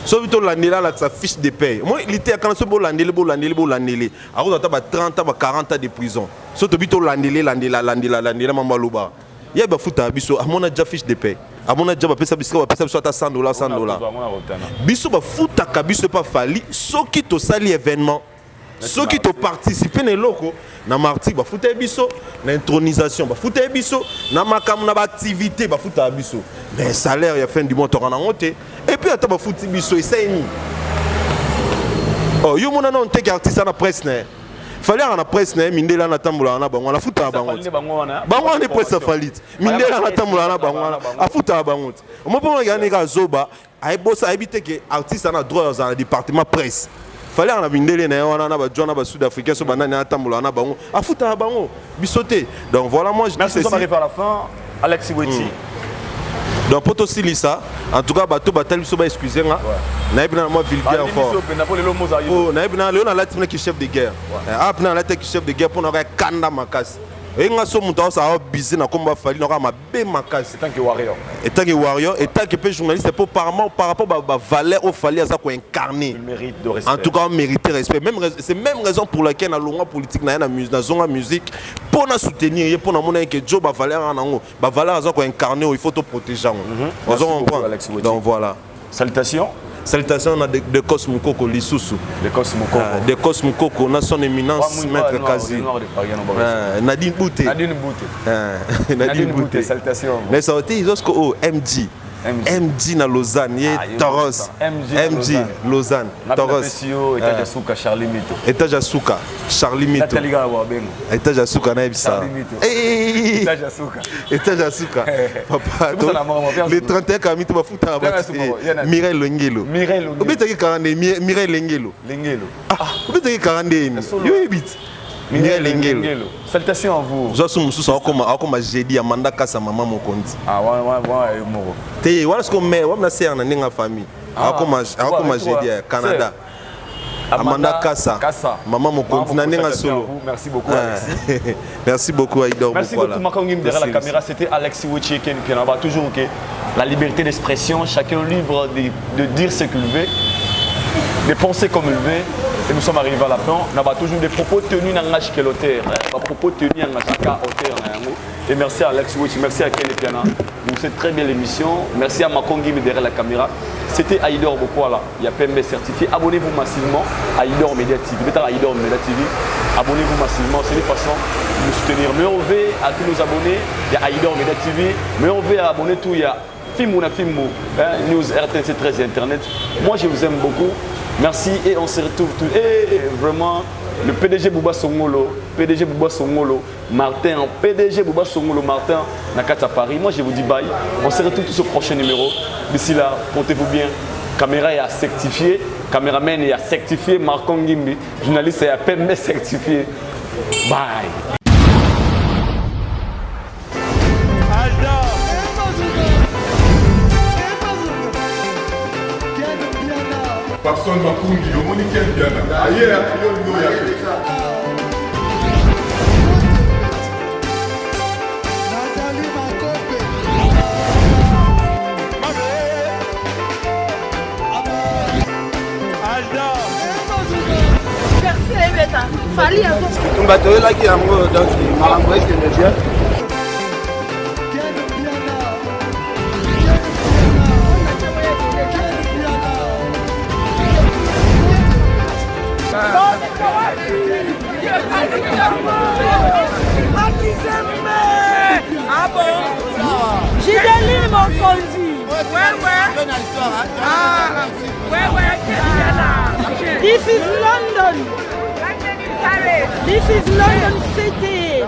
soki tolandela alakisa fiche de paie moi lite ya kanda soki bolandeli bolandeli bolandeli akozwa ata ba 30 ans ba 40 ans de prison soki tobi tolandeli landela landela landela mama alobaka ye bafutaka biso amona ja fiche de paie amona ja bapesa biso bapesa biso ata 100 dollar 100 dollar biso bafutaka biso epa Fally soki tosali événement soki toparticipe na eloko na martyr bafuta ye biso na intronisation bafuta ye biso na makambo na baactivité bafutaka biso mais salaire ya fin du mois toka nango te et puis ata bafuti biso esali nini oh, yo mona nano teke artiste ana presse na ye Fally aka na presse na ye mindele wana atambolaka na bango wana afutaka bango te bango wana presse afali te mindele wana atambolaka na bango wana afutaka bango te omo mpo monaki wana kaka zoba ayebosa ayebi te ke artiste ana droit azala na département presse Fally aka na mindele na ye wana na bajoi na basud africain so banani atambolaka na bango afutaka bango biso te donc voilà moi je dis Merci, nous ceci sommes arrivés à la fin. Alexis Weti. Donc mpo tosilisa en tout cas bato batali biso baexcuse nga nayebi na mwa vulgaire fort po nayebi na lelo nalati mpe ki chef de guerre ah mpe nalati ki chef de guerre mpo nakoya kanda makasi oye nga so moto aosala bise na kombo afali nakoya mabe makasi en tant que warrior en tant que warrior en tant que mpe journaliste mpo par rapport bavaleur oyo Fally aza koincarner mérite de respect en tout cas on mérite respect même c'est même raison pour laquelle nalongwa politique na ye na zonga musique mpo na soutenir ye mpo namona ye ke jo bavaleur wana nango bavaleur aza koincarner oyo il faut toprotéger yango ozo comprendre donc voilà. Salutations. Salutations na de, de Cos Mukoko lisusu. De Cos Mukoko. De Cos Mukoko na son éminence maître Kazi. Nadine Bouté. Nadine Bouté. Nadine Bouté. Salutations. Mais ça a été Isosko O MG. MG na Lausanne ye Ah, Toros MG Lausanne Toros yo étage ya suka Charlie Mito. Étage ya suka Charlie Mito. Natali kaka wabengo. Étage ya suka nayebisa. Charlie Mito. Étage ya suka. Étage ya suka. Papa, le 31 kami to bafutaka bato. Mireille Lengelo. Mireille Lengelo. Obetaki 42 Mireille Lengelo. Lengelo. Ah, obetaki 42 yo yebi ti. Mireille Lengelo. Salutations à vous. Zwa su mosusu akoma jeudi Amanda Kasa mama mokonzi. Ah wana wana yo moko. Te wana siko mais wana sœur na ndenge ya famille. Akoma jeudi ya Canada. Amanda Kassa, Kassa. Maman Mokonzi, na ndenge solo. Merci beaucoup Alexis. Merci beaucoup Aïdor. Merci beaucoup Makongim derrière la caméra, c'était Alexis Wichi Ken Pianaba. Toujours ok. La liberté d'expression, chacun libre de dire ce qu'il veut, de penser comme il veut. Et nous sommes arrivés à la fin. On a toujours des propos tenus dans l'auteur. Des propos tenus dans auteur. Et merci à Alex Wichi, merci à Ken Piana. Vous faites très bien l'émission. Merci à Makongim derrière la caméra. C'était Aïdor Bokwala, il y a PMB certifié. Abonnez-vous massivement à Aïdor Media TV. Mettez Aïdor Media TV. Abonnez-vous massivement, c'est une façon de nous soutenir. Meilleur V à tous nos abonnés, il y a Aïdor Media TV. Meilleur V à abonner tout, il y a Fimou na Fimou, hein, News RTNC 13 et Internet. Moi je vous aime beaucoup. Merci et on se retrouve tout. Et vraiment, le PDG Bouba Songolo, PDG Bouba Songolo, Martin, PDG Bouba Songolo, Martin, Nakata Paris. Moi je vous dis bye. On se retrouve tout au prochain numéro. D'ici là, portez-vous bien. Caméra est à certifier, caméraman est à certifier, Marco Ngimbi, journaliste est à peine certifié. Bye. Papson Makungi, omoni Ken Piana. Aye, yo ndo ya. Bato oyelaki yango donc makambo ekende bien. Ah bon? Gideline Mokonzi. Ouais, ouais. Ah, ouais, ouais. This is London. This is London City.